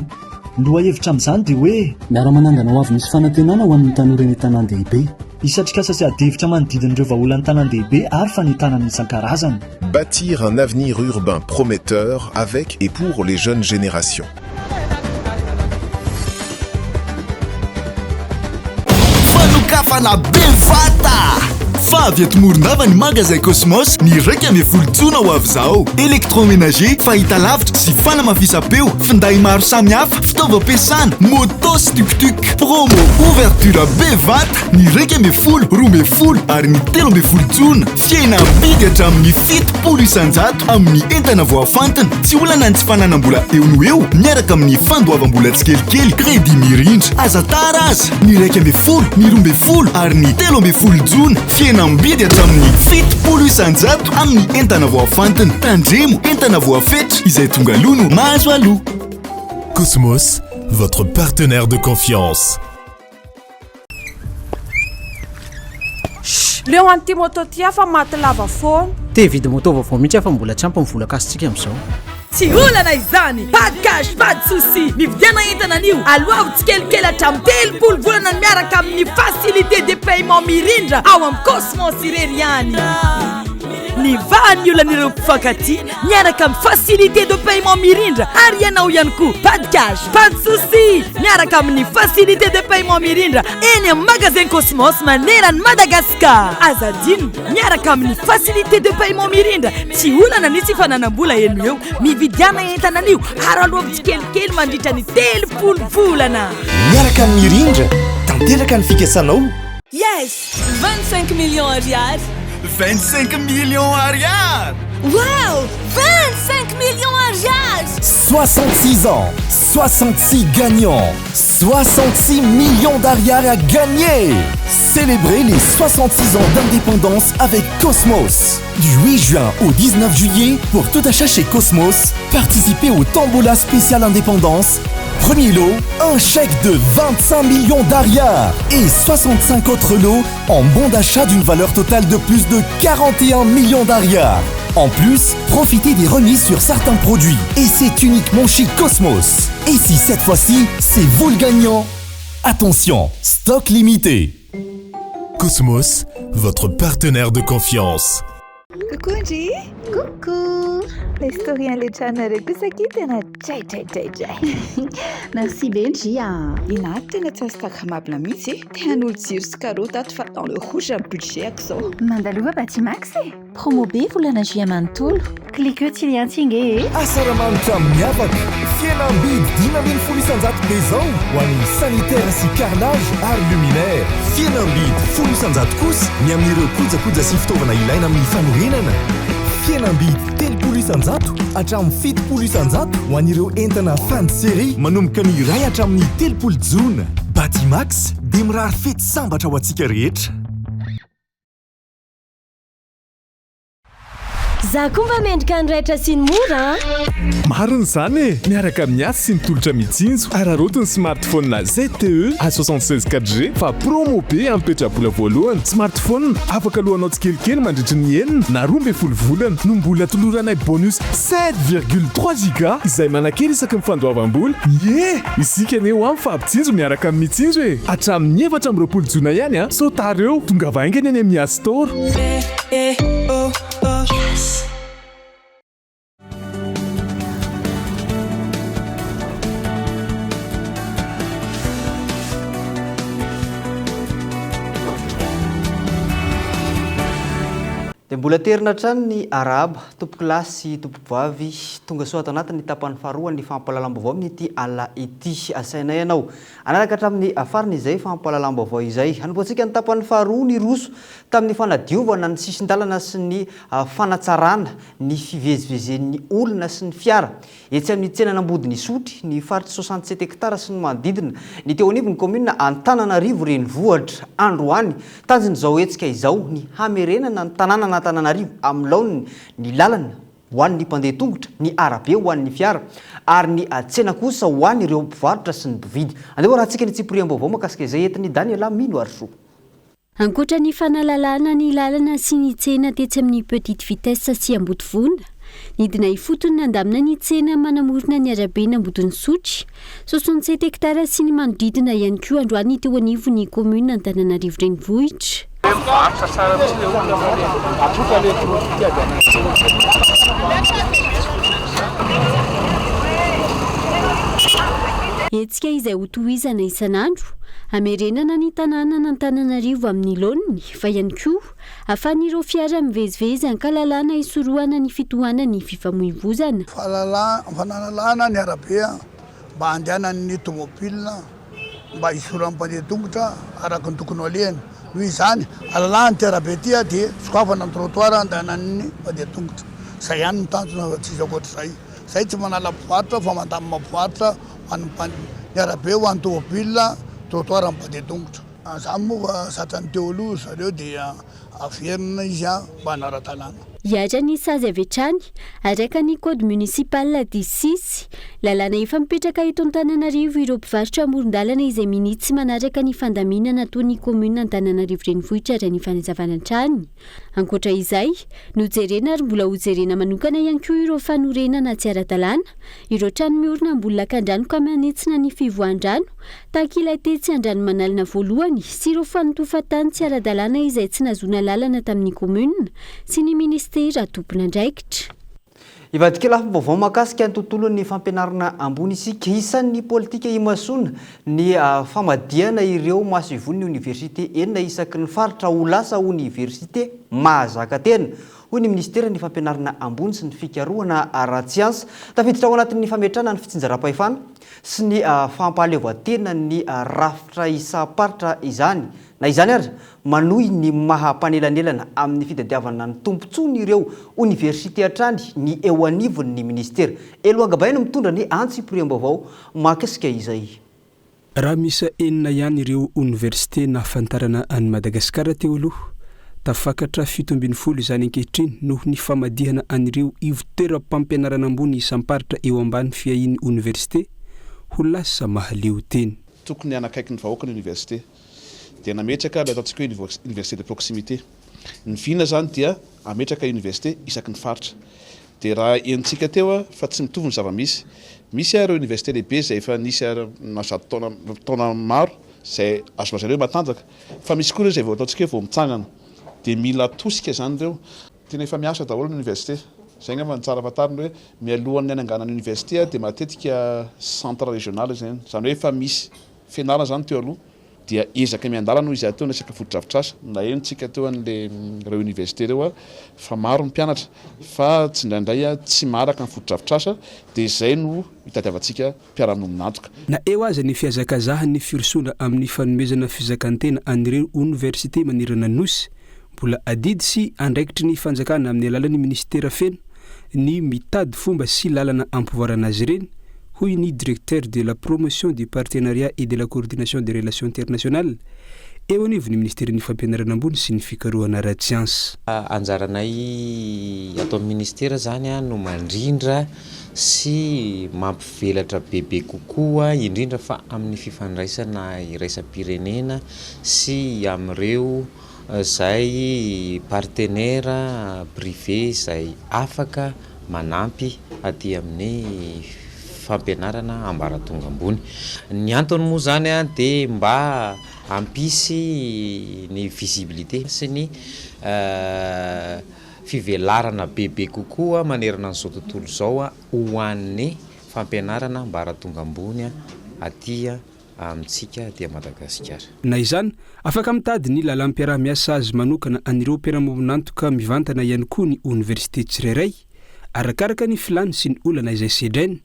Ny lohahevitra amin'izany dia hoe. Miara-manangana ho avy misy fanantenana ho an'ny tanora eny an-tanàn-dehibe. Hisy atrikasa sy adihevitra manodidina ireo vahaolan'ny tanàn-dehibe ary fanentanana isan-karazany. Bâtir un avenir urbain prometteur avec et pour les jeunes générations. Fanokafana bevata! Fa avy eto Morondava ny Magasin Cosmos ny 11 jona ho avy izao. Électroménager, fahitalavitra sy fanamafisam-peo, finday maro samihafa, fitaovam-piasana, moto sy tuk-tuk. Promo ouverture bevata ny 11, 12 ary ny 13 jona. Fihenam-bidy hatramin'ny 70% amin'ny entana voafantina. Tsy olana ny tsy fananam-bola eo no eo miaraka amin'ny fandoavam-bola tsikelikely, crédit mirindra. Aza tara aza! Ny 11, ny 12 ary ny 13 jona, fihenam-bidy hatramin'ny 70% amin'ny entana voafantina. Tandremo, entana voafetra, izay tonga aloha no mahazo aloha. Cosmos, votre partenaire de confiance. Shh! Leo an'ity moto ty aho fa maty lava foana. Te hividy moto vaovao mihitsy aho fa mbola tsy ampy ny vola kasintsika amin'izao. Tsy olana izany! Pas de cash, pas de souci! Mividiana entana anio, aloavy tsikelikely hatramin'ny 30 volana miaraka amin'ny facilité de paiement mirindra ao amin'ny Cosmos irery ihany. Nivaha ny olan'ireo mpifankatia miaraka amin'ny facilité de paiement mirindra ary ianao ihany koa pas de cash, pas de souci miaraka amin'ny facilité de paiement mirindra eny amin'ny magasin Cosmos maneran'i Madagascar. Aza adino, miaraka amin'ny facilité de paiement mirindra, tsy olana ny tsy fananam-bola eny eo. Mividiana entana anio ary aloavy tsikelikely mandritra ny 30 volana. Miaraka amin'ny Mirindra, tanteraka ny fikasanao. Yes! 25 millions ariary. 25 millions ariary! Wow! 25 millions ariary! 66 ans, 66 gagnants, 66 millions d'ariary à gagner! Célébrez les 66 ans d'indépendance avec Cosmos. Du 8 juin au 19 juillet, pour tout achat chez Cosmos, participez au Tambola spécial indépendance. Premier lot, un chèque de 25 millions d'ariary et 65 autres lots en bon d'achat d'une valeur totale de plus de 41 millions d'ariary. En plus, profitez des remises sur certains produits. Et c'est uniquement chez Cosmos. Et si cette fois-ci, c'est vous le gagnant? Attention, stock limité. Cosmos, votre partenaire de confiance. Coucou ndry! Coucou! Ilay story an'ilay tranonareo kosa akia tena dray dray dray dray. Merci be ndry a! Nina tena tsy instagrammable mihitsy e! Te hanolo jiro sy carreaux tato fa dans le rouge ny budget-ko izao. Mandalova Batimax e! Promo be volana juillet manontolo. Cliquez tsy lien tsy nge e! Asaramanitra miavaka, fihenam-bidy 15% be izao ho an'ny sanitaire sy carrelage ary luminaire. Fihenam-bidy 10% kosa ny amin'ireo kojakoja sy fitaovana ilaina amin'ny fanorenana. Fihenam-bidy 30% hatramin'ny 70% ho an'ireo entana fin de série manomboka ny iray hatramin'ny 30 jona. Batimax dia mirary fety sambatra ho antsika rehetra. Za koa mba mendrika ny raitra sy ny mora an! Marina izany e! Miaraka amin'ny Yas sy ny tolotra mitsinjo, araraoty ny smartphone ZTE A76 4G fa promo be amin'ny petrabola voalohany. Smartphone afaka aloanao tsikelikely mandritry ny enina na 12 volana no mbola toloranay bonus 7,3 giga izay manan-kery isaky ny fandoavam-bola. Ie! Isika anie hoa mifampitsinjo miaraka amin'ny Mitsinjo e! Hatramin'ny 24 jona ihany an! Sao tara eo! Tongava haingana eny amin'ny Yas Store. Mbola terina hatrany ny arahaba, tompokolahy sy tompokovavy, tonga soa ato anatin'ny tapany faharoan'ny fampahalalam-baovao amin'ity alina ity. Asainay ianao hanaraka hatramin'ny farany izay fampahalalam-baovao izay. Hanombohantsika ny tapany faharoa niroso tamin'ny fanadiovana ny sisin-dalana sy ny fanatsarana ny fivezivezen'ny olona sy ny fiara Etsy amin'ny tsenan'Ambodin'Isotry, ny faritry 67 hectares sy ny manodidina, ny teo anivon'ny kaominina Antananarivo Renivohitra. Androany, tanjon'izao hetsika izao ny hamerenana ny tanànan'Antananarivo amin'ny laoniny, ny lalana ho an'ny mpandeha tongotra, ny arabe ho an'ny fiara ary ny tsena kosa ho an'ireo mpivarotra sy ny mpividy. Andeha ho arahantsika ny tsipiriam-baovao mahakasika izay entin'i Daniela Minoarisoa. Ankoatra ny fanalalahana ny lalana sy ny tsena tetsy amin'ny Petite Vitesse sy Ambodivona, nidina ifotony nandamina ny tsena manamorona ny araben'Ambodinisotry, 67 hectares sy ny manodidina ihany koa androany teo anivon'ny kaominina Antananarivo Renivohitra. Hetsika izay hotohizana isan'andro, hamerenana ny tanànan'Antananarivo amin'ny laoniny fa ihany koa ahafahan'ireo fiara mivezivezy ankalalahana hisorohana ny fitohanan'ny fifamoivozana. Fanalalahana ny arabe mba handehanan'ny tomobila mba hisoran'ny mpandeha tongotra araka ny tokony ho alehany. Noho izany, alalahana ity arabe ity dia sokafana ny trottoir handehanan'ny mpandeha tongotra. Izay ihany no tanjona fa tsisy ankoatr'izay. Izay tsy manala mpivarotra fa mandamina mpivarotra ho an'ny mpan, ny arabe ho an'ny tomobile, trottoir ny mpandeha tongotra. Izany moa fa zatra ny teo aloha ry zareo dia averina izy mba hanara-dalàna. Hihatra ny sazy avy hatrany, araka ny Code municipal dix-six, lalàna efa mipetraka eto Antananarivo ireo mpivarotra amoron-dalana izay minia tsy manaraka ny fandaminana ataon'ny kaominina Antananarivo Renivohitra raha ny fanazavana hatrany. Ankoatra izay, nojerena ary mbola hojerena manokana ihany koa ireo fanorenana tsy ara-dalàna, ireo trano miorina ambony lakandrano ka manentsina ny fivoahan-drano, tahaka ilay tetsy Andranomanalina voalohany sy ireo fanotofan-tany tsy ara-dalàna izay tsy nahazoana lalana tamin'ny kaominina sy ny minisitera tompon'andraikitra. Hivadika lafim-baovao mahakasika ny tontolon'ny fampianarana ambony isika. Isan'ny politika imasoana ny famadihana ireo masoivohon'ny oniversite enina isaky ny faritra ho lasa oniversite mahazaka tena, hoy ny minisiteran'ny fampianarana ambony sy ny fikarohana ara-tsiansa. Tafiditra ao anatin'ny fametrahana ny fitsinjaram-pahefana sy ny fampahaleovantenan'ny rafitra isam-paritra izany. Na izany aza, manohy ny maha mpanelanelana amin'ny fitadiavana ny tombontsoan'ireo oniversite hatrany ny eo anivon'ny minisitera. Eloi Gabay no mitondra ny antsipiriam-baovao mahakasika izay. Raha miisa enina ihany ireo oniversite nahafantarana an'i Madagasikara teo aloha, tafakatra 17 izany ankehitriny noho ny famadihana an'ireo ivontoeram-pampianarana ambony isam-paritra eo ambany fiahian'ny oniversite ho lasa mahaleotena. Tokony hanakaiky ny vahoaka ny oniversite. Dia nametraka ilay ataontsika hoe université de proximité. Ny vina izany dia hametraka université isaky ny faritra. Dia raha henontsika teo fa tsy mitovy ny zava-misy. Misy ireo université lehibe izay efa nisy na zato taona, taona maro izay azo lazaina hoe matanjaka. Fa misy koa ireo izay vao ataontsika hoe vao mitsangana. Dia mila tosika izany ireo. Tena efa miasa daholo ny université. Izay angamba no tsara fantarina hoe mialohan'ny hananganana université dia matetika centre régional izany. Izany hoe efa misy fianarana izany teo aloha. Dia ezaka miandalana hoy izahay teo ny resaka fotodrafitrasa. Naheno tsika teo an'le ireo université ireo fa maro ny mpianatra fa tsindraindray tsy maharaka ny fotodrafitrasa dia izay no itadiavantsika mpiara-miombon'antoka. Na eo aza ny fihazakazahan'ny firosoana amin'ny fanomezana fizakantena an'ireo oniversite manerana ny Nosy, mbola adidy sy andraikitry ny fanjakana amin'ny alalan'ny minisitera feno ny mitady fomba sy lalana ampivoarana azy ireny, hoy ny Directeur de la promotion du partenariat et de la coordination des relations internationales eo anivon'ny minisiteran'ny Fampianarana ambony sy ny fikarohana ara-tsiansa. Anjaranay ato amin'ny minisitera izany no mandrindra sy mampivelatra bebe kokoa indrindra fa amin'ny fifandraisana iraisam-pirenena sy amin'ireo izay partenaire privé izay afaka manampy aty amin'ny fampianarana ambaratonga ambony. Ny antony moa izany dia mba hampisy ny visibilité sy ny fivelarana bebe kokoa manerana an'izao tontolo izao ho an'ny fampianarana ambaratonga ambony aty. amintsika aty Madagasikara. Na izany, afaka mitady ny lalam-piaraha-miasa azy manokana an'ireo mpiara-miombon'antoka mivantana ihany koa ny oniversite tsirairay, arakaraka ny filàny sy ny olana izay sedrainy,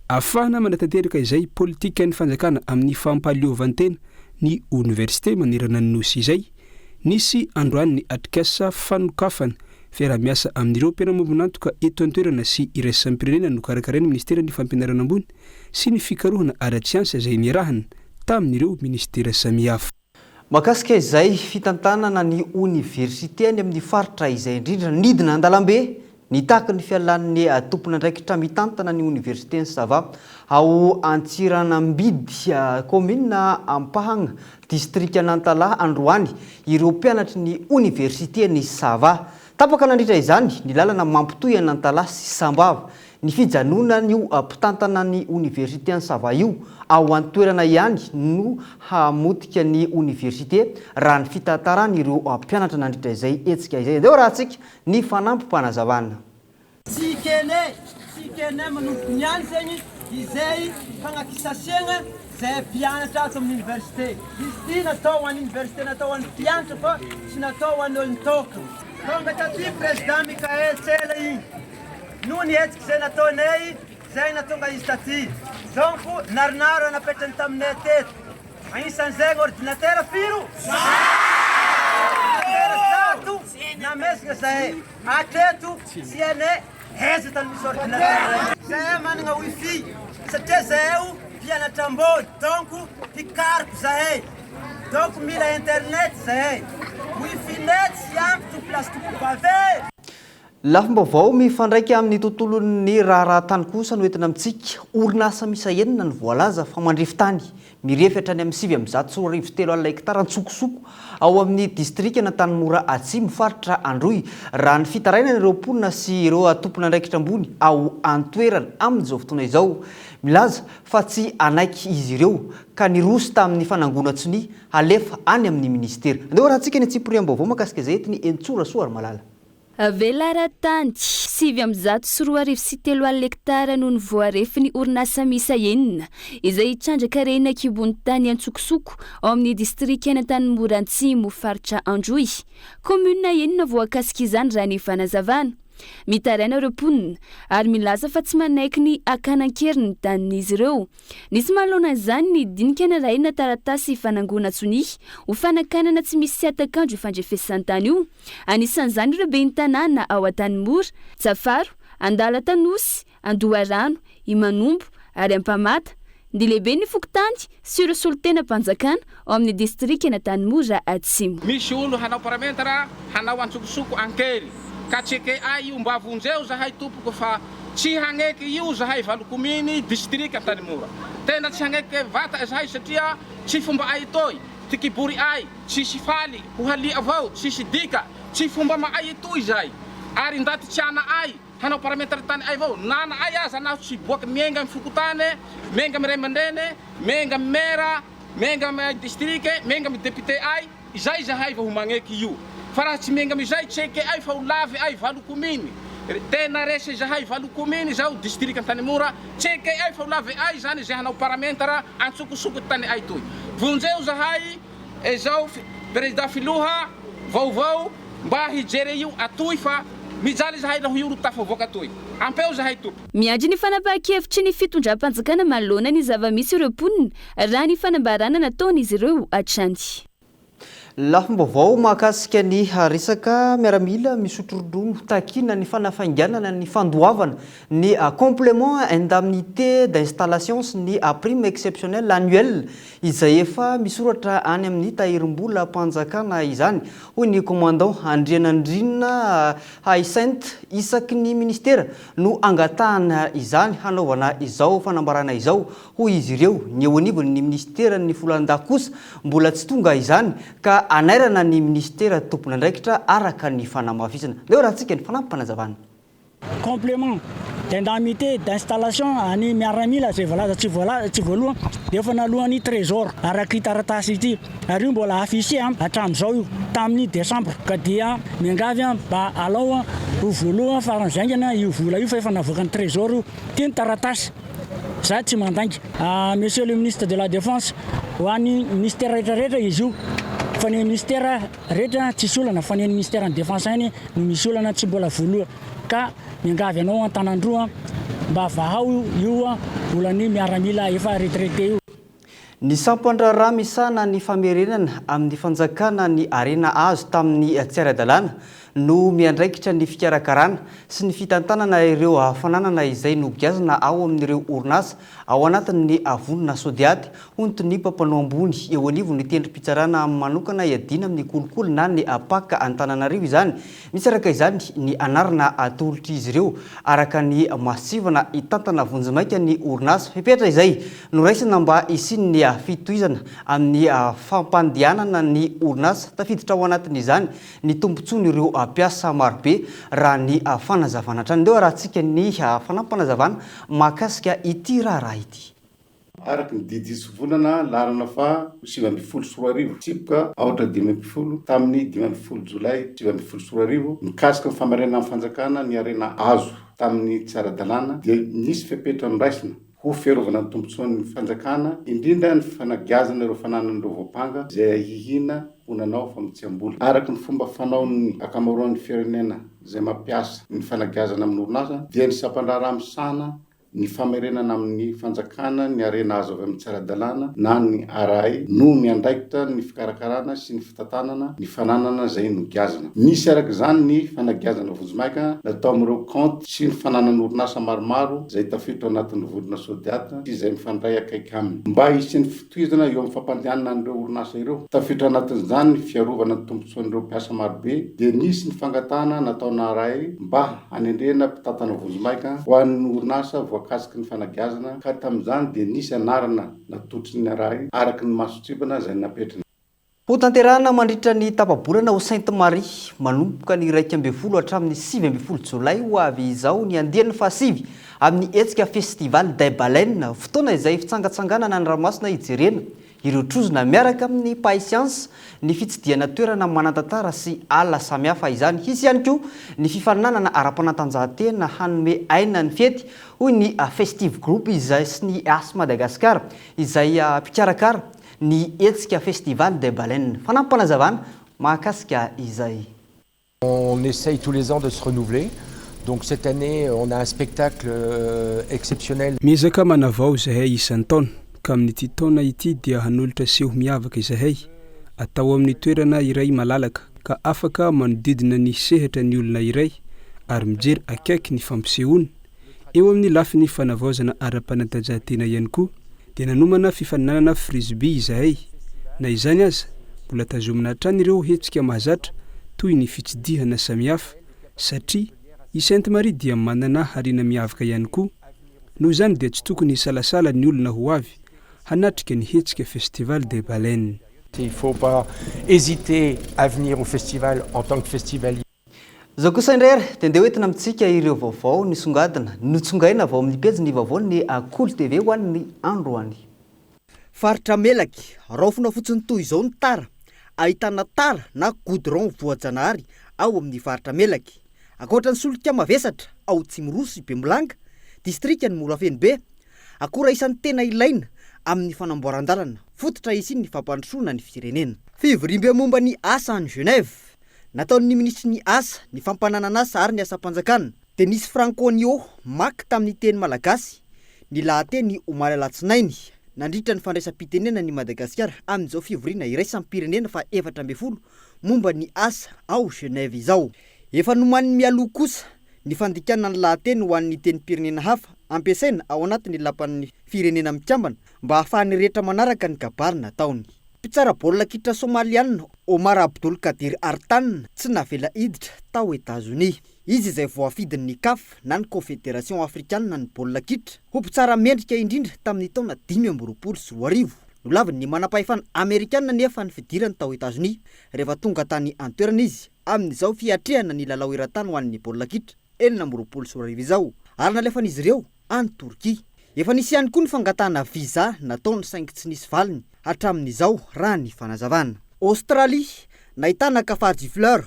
ahafahana manatanteraka izay politikan'ny fanjakana amin'ny fampahaleovantena ny oniversite manerana ny Nosy izay. Nisy androany ny atrikasa fanokafana fiaraha-miasa amin'ireo mpiara-miombon'antoka eto an-toerana sy iraisam-pirenena nokarakarain'ny Minisiteran'ny Fampianarana Ambony sy ny Fikarohana ara-tsiansa izay niarahana tamin'ireo minisitera samihafa. Mahakasika izay fitantanana ny oniversite any amin'ny faritra izay indrindra nidina an-dalambe nitaky ny fialan'ny tompon'andraikitra mitantana ny oniversiten'i Sava ao Antsiranambidy, kaominina Ampahagna, distrikan'Antalaha androany ireo mpianatry ny oniversiten'i Sava. Tapaka nandritra izany ny lalana mampitohy an'Antalaha sy Sambava. Ny fijanonan'io mpitantana ny oniversite Sava io ao an-toerana ihany no hamotika ny oniversite raha ny fitantaran'ireo mpianatra nandritra izay hetsika izay. Andeha hoarahantsika ny fanampim-panazavana. Tsy ekenay, tsy ekenay manomboka niany zegny izay fagnakisasiagna zay mpianatra ato amin'ny université. Izy ity natao ho an'ny université, natao ho an'ny mpianatra fa tsy natao ho an'ny olon-tokana. Tonga taty président Mickaël Tsela igny. Noho ny hetsika izay nataonay, izay nahatonga izy taty. Donc, narinara napetrany taminay teto. Anisan'izay ny ordinateur firy? Ordinateur 100 namezana zahay. Hatreto tsy hainay aiza tany misy ordinateur io. Zahay manana wifi satria zahay mpianatra ambony donc mpikaroka zahay. Donc mila internet zahay. Wifi-nay tsy ampy tompolahy sy tompovavy e! Lafim-baovao mifandraika amin'ny tontolon'ny raharaha tany kosa no entina amintsika. Orinasa miisa enina no voalaza fa mandrefy tany mirefy hatrany amin'ny 29 telo hektara an-tsokosoko ao amin'ny distrikan'Antanimora Atsimo, faritra Androy, raha ny fitarainan'ireo mponina sy ireo tompon'andraikitra ambony ao an-toerana amin'izao fotoana izao. Milaza fa tsy hanaiky izy ireo ka niroso tamin'ny fanangonan-tsonia halefa any amin'ny minisitera. Andeha hoarahantsika ny antsipiriam-baovao mahakasika izay entin'i Henintsoa Rasoarimalala. Velaran-tany, 2029 hektara no nivoarefin'ny orinasa miisa enina, izay hitrandraka harena an-kibon'ny tany an-tsokosoko ao amin'ny distrikan'Antanimora Antsimo, faritra Androy. Kaominina enina voakasik'izany raha ny fanazavana. Mitaraina ireo mponina ary milaza fa tsy manaiky ny hakana an-keriny ny tanin'izy ireo. Nisy manoloana izany ny dinika narahina taratasy fanangonan-tsonia ho fanakanana tsy misy hatak'andro io fandrefesan-tany io. Anisan'izany ireo ben'ny tanàna ao Antanimora, Tsafaro, Andalatanosy, Andoharano, Imanombo ary Ampamata, ny lehiben'ny fokontany sy ireo solontenam-panjakana ao amin'ny distrikan'Antanimora Atsimo. Misy olo hanao parametre hanao antsokosoko ankery ka tsy eke ay io mba vonjeo zahay tompoko fa tsy hagneky io zahay valo kominy district Antanimora tena tsy hagneke vata zahay satria tsy fomba ay toy ty kibory ay tsisy faly ho halia avao tsisy dika tsy fomba ma ay etoy zay ary ndaty tsy ana ay hanao parametre tany ay avao nana ay aza naho tsy boaky mienga amy fokotane mienga amy ray aman-drene mienga amy mera Miainga amy district, miainga amy député ay, izay zahay vao ho magneky io. Fa raha tsy miainga amizay tsy eke ay fa ho lavy ay valo kominy. Tena resy zahay valo kominy zao district Antanimora, tsy eke ay fa ho lavy ay zany ze hanao parametre antsokosoko ty tany ay toy. Vonjeo zahay ezao président filoha vaovao mba hijere io atoy fa mijaly zahay naho io ro tafavoaka atoy. Ampeo zahay tompo. Miandry ny fanapahan-kevitry ny fitondram-panjakana manoloana ny zava-misy ireo mponina, raha ny fanambarana nataon'izy ireo hatrany. Lafim-baovao mahakasika ny resaka miaramila misotro ronono, takiana ny fanafainganana ny fandoavana ny complément indemnité d'installation sy ny prime exceptionnelle annuelle izay efa misoratra any amin'ny tahirim-bolam-panjakana izany, hoy ny commandant Andrianandriana Hyacinthe. Isaky ny minisitera no angatahana izany hanaovana izao fanambarana izao, hoy izy ireo. Ny eo anivon'ny minisiteran'ny Foloalindahy kosa mbola tsy tonga izany ka anairana ny minisitera tompon'andraikitra araka ny fanamafisana. Leo rahantsika ny fanampim-panazavana. Complément d'indemnité d'installation an'ny miaramila izay voalaza tsy voalaza tsy voaloa dia efa naloan'ny Trésor araka ity taratasy ity ary io mbola affiché hatramin'izao io tamin'ny décembre ka dia miangavy mba alao ho voaloa faran'izay haingana io vola io fa efa navoakan'ny Trésor io. Ity ny taratasy. Za tsy mandainga. Monsieur le ministre de la défense, ho an'ny ministère rehetra rehetra izy io, fa ny ministère rehetra tsisy olana fa ny an'ny ministère ny défense ihany no misy olana tsy mbola voaloa ka miangavy anao an-tanan-droa mba vahao io olan'ny miaramila efa retraité io. Ny sampan-draharaha misahana ny famerenana amin'ny fanjakana ny harena azo tamin'ny tsy ara-dalàna no miandraikitra ny fikarakarana sy ny fitantanana ireo fananana izay nogiazana ao amin'ireo orinasa ao anatin'ny vondrona Sodiat, hoy ny tonia mpampanoa ambony eo anivon'ny tendrom-pitsarana manokana iadiana amin'ny kolikoly na ny Pac Antananarivo izany. Misy araka izany ny anarana atolotr'izy ireo araka ny masivana hitantana vonjimaika ny orinasa. Fepetra izay noraisina mba hisian'ny fitohizana amin'ny fampandehanana ny orinasa. Tafiditra ao anatin'izany ny tombontsoan'ireo mpiasa marobe raha ny fanazavana hatrany. Ndeha arahantsika ny fanampinazavana mahakasika ity raharaha ity. Araka ny didy hitsivolana laharana faha 2019, tsipika aotra 15 tamin'ny 15 jolay 2019, mikasika ny famarinana amin'ny fanjakana ny harena azo tamin'ny tsy ara-dalàna dia nisy fepetra noraisina ho fiarovana ny tombontsoan'ny fanjakana, indrindra ny fanagiazana ireo fananan'ireo voampanga izay ahiahiana ho nanao famotsiam-bola. Araka ny fomba fanaon'ny ankamaroan'ny firenena izay mampiasa ny fanagiazana amin'ny orinasa dia ny sampan-draharaha misahana ny famerenana amin'ny fanjakana ny harena azo avy amin'ny tsy ara-dalàna na ny RAI no miandraikitra ny fikarakarana sy ny fitantanana ny fananana izay nogiazana. Nisy araka izany ny fanagiazana vonjimaika natao amin'ireo kaonty sy ny fananan'orinasa maromaro izay tafiditra ao anatin'ny vondrona Sodiat sy izay mifandray akaiky aminy. Mba hisian'ny fitohizana eo amin'ny fampandehanana an'ireo orinasa ireo, tafiditra anatin'izany ny fiarovana ny tombontsoan'ireo mpiasa marobe, dia nisy ny fangatahana nataona RAI mba hanendrena mpitantana vonjimaika ho an'ny orinasa voakasiky ny fanagiazana ka tamin'izany dia nisy anarana natolotry ny RAI araka ny mason-tsivana izay napetrany. Hotanterahina mandritra ny tapa-bolana ao Sainte Marie, manomboka ny 11 hatramin'ny 19 jolay ho avy izao ny andiany fahasivy amin'ny hetsika Festival des Baleines, fotoana izay fitsangatsanganana ny ranomasina hijerena ireo trozona miaraka amin'ny mpahay siansa, ny fitsidihana toerana manan-tantara sy ala samihafa izany. Hisy ihany koa ny fifaninanana ara-panatanjahantena hanome aina ny fety, hoy ny Festive Group izay sy ny Yas Madagascar izay mpikarakara ny hetsika Festival des Baleines. Fanampim-panazavana mahakasika izay. On essaye tous les ans de se renouveler, donc cette année on a un spectacle exceptionnel. Miezaka manavao izahay isan-taona, ka amin'ity taona ity dia hanolotra seho miavaka izahay, atao amin'ny toerana iray malalaka, ka afaka manodidina ny sehatra ny olona iray ary mijery akaiky ny fampisehoana. Eo amin'ny lafiny fanavaozana ara-panatanjahantena ihany koa dia nanomana fifaninanana frisbee izahay. Na izany aza, mbola tazomina hatrany ireo hetsika mahazatra toy ny fitsidihana samihafa satria i Sainte Marie dia manana harena miavaka ihany koa. Noho izany dia tsy tokony hisalasala ny olona ho avy hanatrika ny hetsika Festival des Baleines. Il faut pas hésiter à venir au festival en tant que festivalier. Izao kosa indray ary dia ndeha hoentina amintsika ireo vaovao nisongadina, notsongaina avy ao amin'ny pejin'ny vaovaon'ny Kolo TV ho an'ny androany. Faritra Melaky, raofina fotsiny toy izao ny tara. Ahitana tara na goudron voajanahary ao amin'ny faritra Melaky. Ankoatra ny solika mavesatra ao Tsimiroro sy Bemolanga, distrikan'i Morafenobe. Akora isan'ny tena ilaina amin'ny fanamboaran-dalana, fototra hisian'ny fampandrosoana ny firenena. Fivoriambe momba ny asa any Genève. Nataon'ny minisitry ny Asa, ny fampananan'asa ary ny asam-panjakana, Denis Franconio Mack tamin'ny teny malagasy, ny lahateny omaly alatsinainy, nandritra ny fandraisam-pitenenan'i Madagasikara amin'izao fivoriana iraisam-pirenena faha 14 momba ny asa ao Genève izao. Efa nomaniny mialoha kosa ny fandikana ny lahateny ho an'ny tenim-pirenena hafa ampiasaina ao anatin'ny Lapan'ny Firenena Mikambana mba hahafahan'ny rehetra manaraka ny kabary nataony. Mpitsara baolina kitra Somaliana, Omar Abdulkadir Artan, tsy navela hiditra tao Etazonia. Izy izay voafidin'ny Caf na ny Confederation Afrikanina ny baolina kitra ho mpitsara mendrika indrindra tamin'ny taona 2025. Nolavin'ny manampahefana Amerikana anefa ny fidirany tao Etazonia rehefa tonga tany an-toerana izy amin'izao fiatrehana ny lalao eran-tany ho an'ny baolina kitra 2026 izao ary nalefan'izy ireo any Torkia. Efa nisy ihany koa ny fangatahana visa nataony saingy tsy nisy valiny hatramin'izao raha ny fanazavana. Australie, nahitana Kafaji Fleur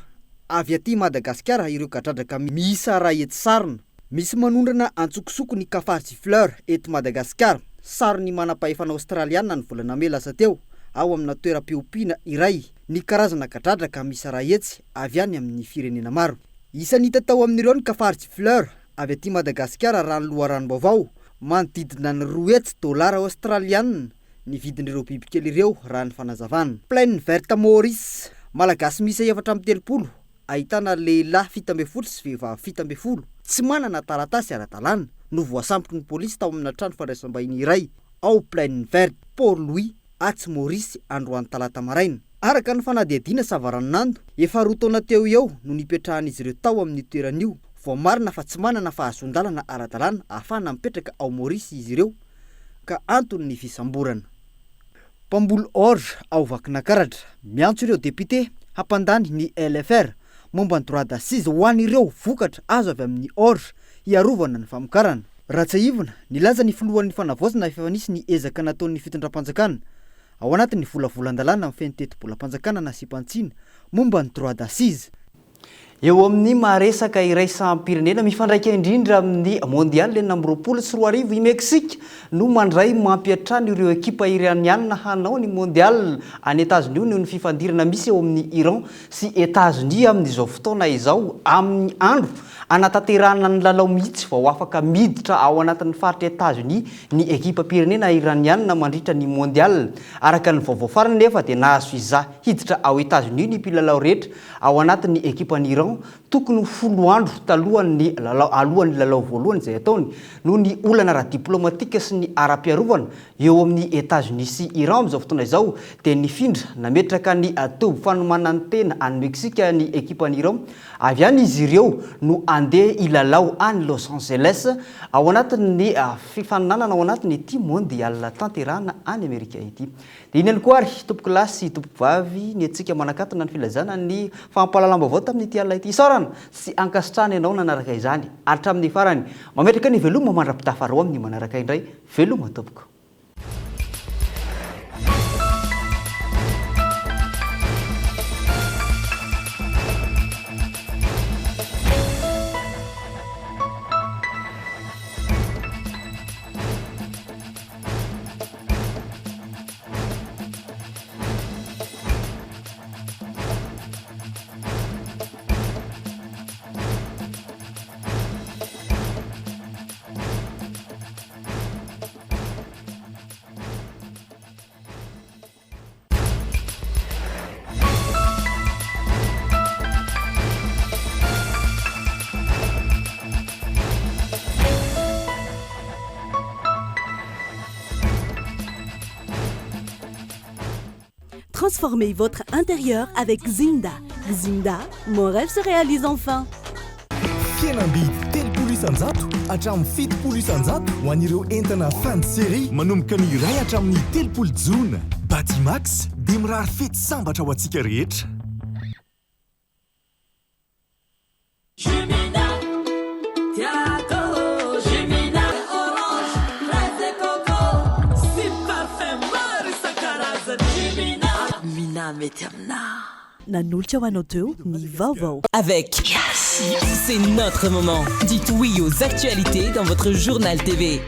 avy aty Madagasikara ireo kadradraka miisa iray hetsy sarona. Misy manondrana antsokosoko ny cafard siffleur eto Madagasikara. Saron'ny manam-pahefana aostraliana ny volana mey lasa teo, ao amina toeram-piompiana iray, ny karazana kadradraka miisa 100 avy any amin'ny firenena maro. Isan'ny hita tao amin'ireo ny cafard siffleur avy aty Madagasikara raha ny loharanom-baovao, manodidina ny 200 dolara aostraliana ny vidin'ireo bibikely ireo raha ny fanazavana. Plaine Verte Maurice, Malagasy miisa 34 ahitana lehilahy 17 sy vehivavy 17 tsy manana taratasy ara-dalàna no voasambotry ny polisy tao amina trano fandraisam-bahiny iray ao Plaine Verte, Port Louis, atsy Maorisy androany talata maraina. Araka ny fanadihadiana savaranonando, efa roa taona teo ho eo no nipetrahan'izy ireo tao amin'io toerana io. Voamarina fa tsy manana fahazoan-dalana ara-dalàna ahafahana mipetraka ao Maorisy izy ireo ka antony ny fisamborana. Mpamboly orge ao Vakinakaratra, miantso ireo député hampandany ny LFR momba ny droit d'assise ho an'ireo vokatra azo avy amin'ny orge hiarovana ny famokarana. Raha tsiahivina, nilaza ny filohan'ny fanavaozana efa nisy ny ezaka nataon'ny fitondram-panjakana ao anatin'ny volavolan-dalàna mifehy ny tetibolam-panjakana nasiam-panitsiana momba ny droit d'assise. Eo amin'ny maha resaka iraisam-pirenena mifandraika indrindra amin'ny Mondial 2026, i Mexique no mandray mampiantrano ireo ekipa Iraniana hanao ny Mondial any Etazonia noho ny fifandirana misy eo amin'i Iran sy Etazonia amin'izao fotoana izao. Amin'ny andro hanatanterahana ny lalao mihitsy vao afaka miditra ao anatin'ny faritra Etazonia ny ekipam-pirenena Iraniana mandritra ny Mondial. Araka ny vaovao farany anefa dia nahazo visa hiditra ao Etazonia ny mpilalao rehetra Ao anatin'ny ekipan'i Iran, tokony ho folo andro talohan'ny lalao alohan'ny lalao voalohany izay ataony, noho ny olana ara-diplaomatika sy ny ara-piarovana eo amin'i Etazonia sy Iran amin'izao fotoana izao, dia nifindra nametraka ny toby fanomanan-tena any Meksika ny ekipan'i Iran. Avy any izy ireo no handeha hilalao any Los Angeles ao anatin'ny fifaninanana ao anatin'ity Mondial tanterahana any Amerika ity. Dia iny ihany koa ary, tompokolahy sy tompokovavy, ny antsika manakatona ny filazana ny fampahalalam-baovao tamin'ity alina ity. Isaorana sy ankasitrahana ianao nanaraka izany hatramin'ny farany. Mametraka ny veloma mandra-pitafa roa amin'ny manaraka indray. Veloma tompoko. Transformez votre intérieur avec Zinda. Zinda, mon rêve se réalise enfin. Fihenam-bidy 30% hatramin'ny 70% ho an'ireo entana fin de série manomboka ny iray hatramin'ny 30 jona. Batimax dia mirary fety sambatra ho antsika rehetra. Nanolotra ho anao teo ny vaovao. Avec Yes, c'est notre moment. Dites oui aux actualités dans votre journal TV.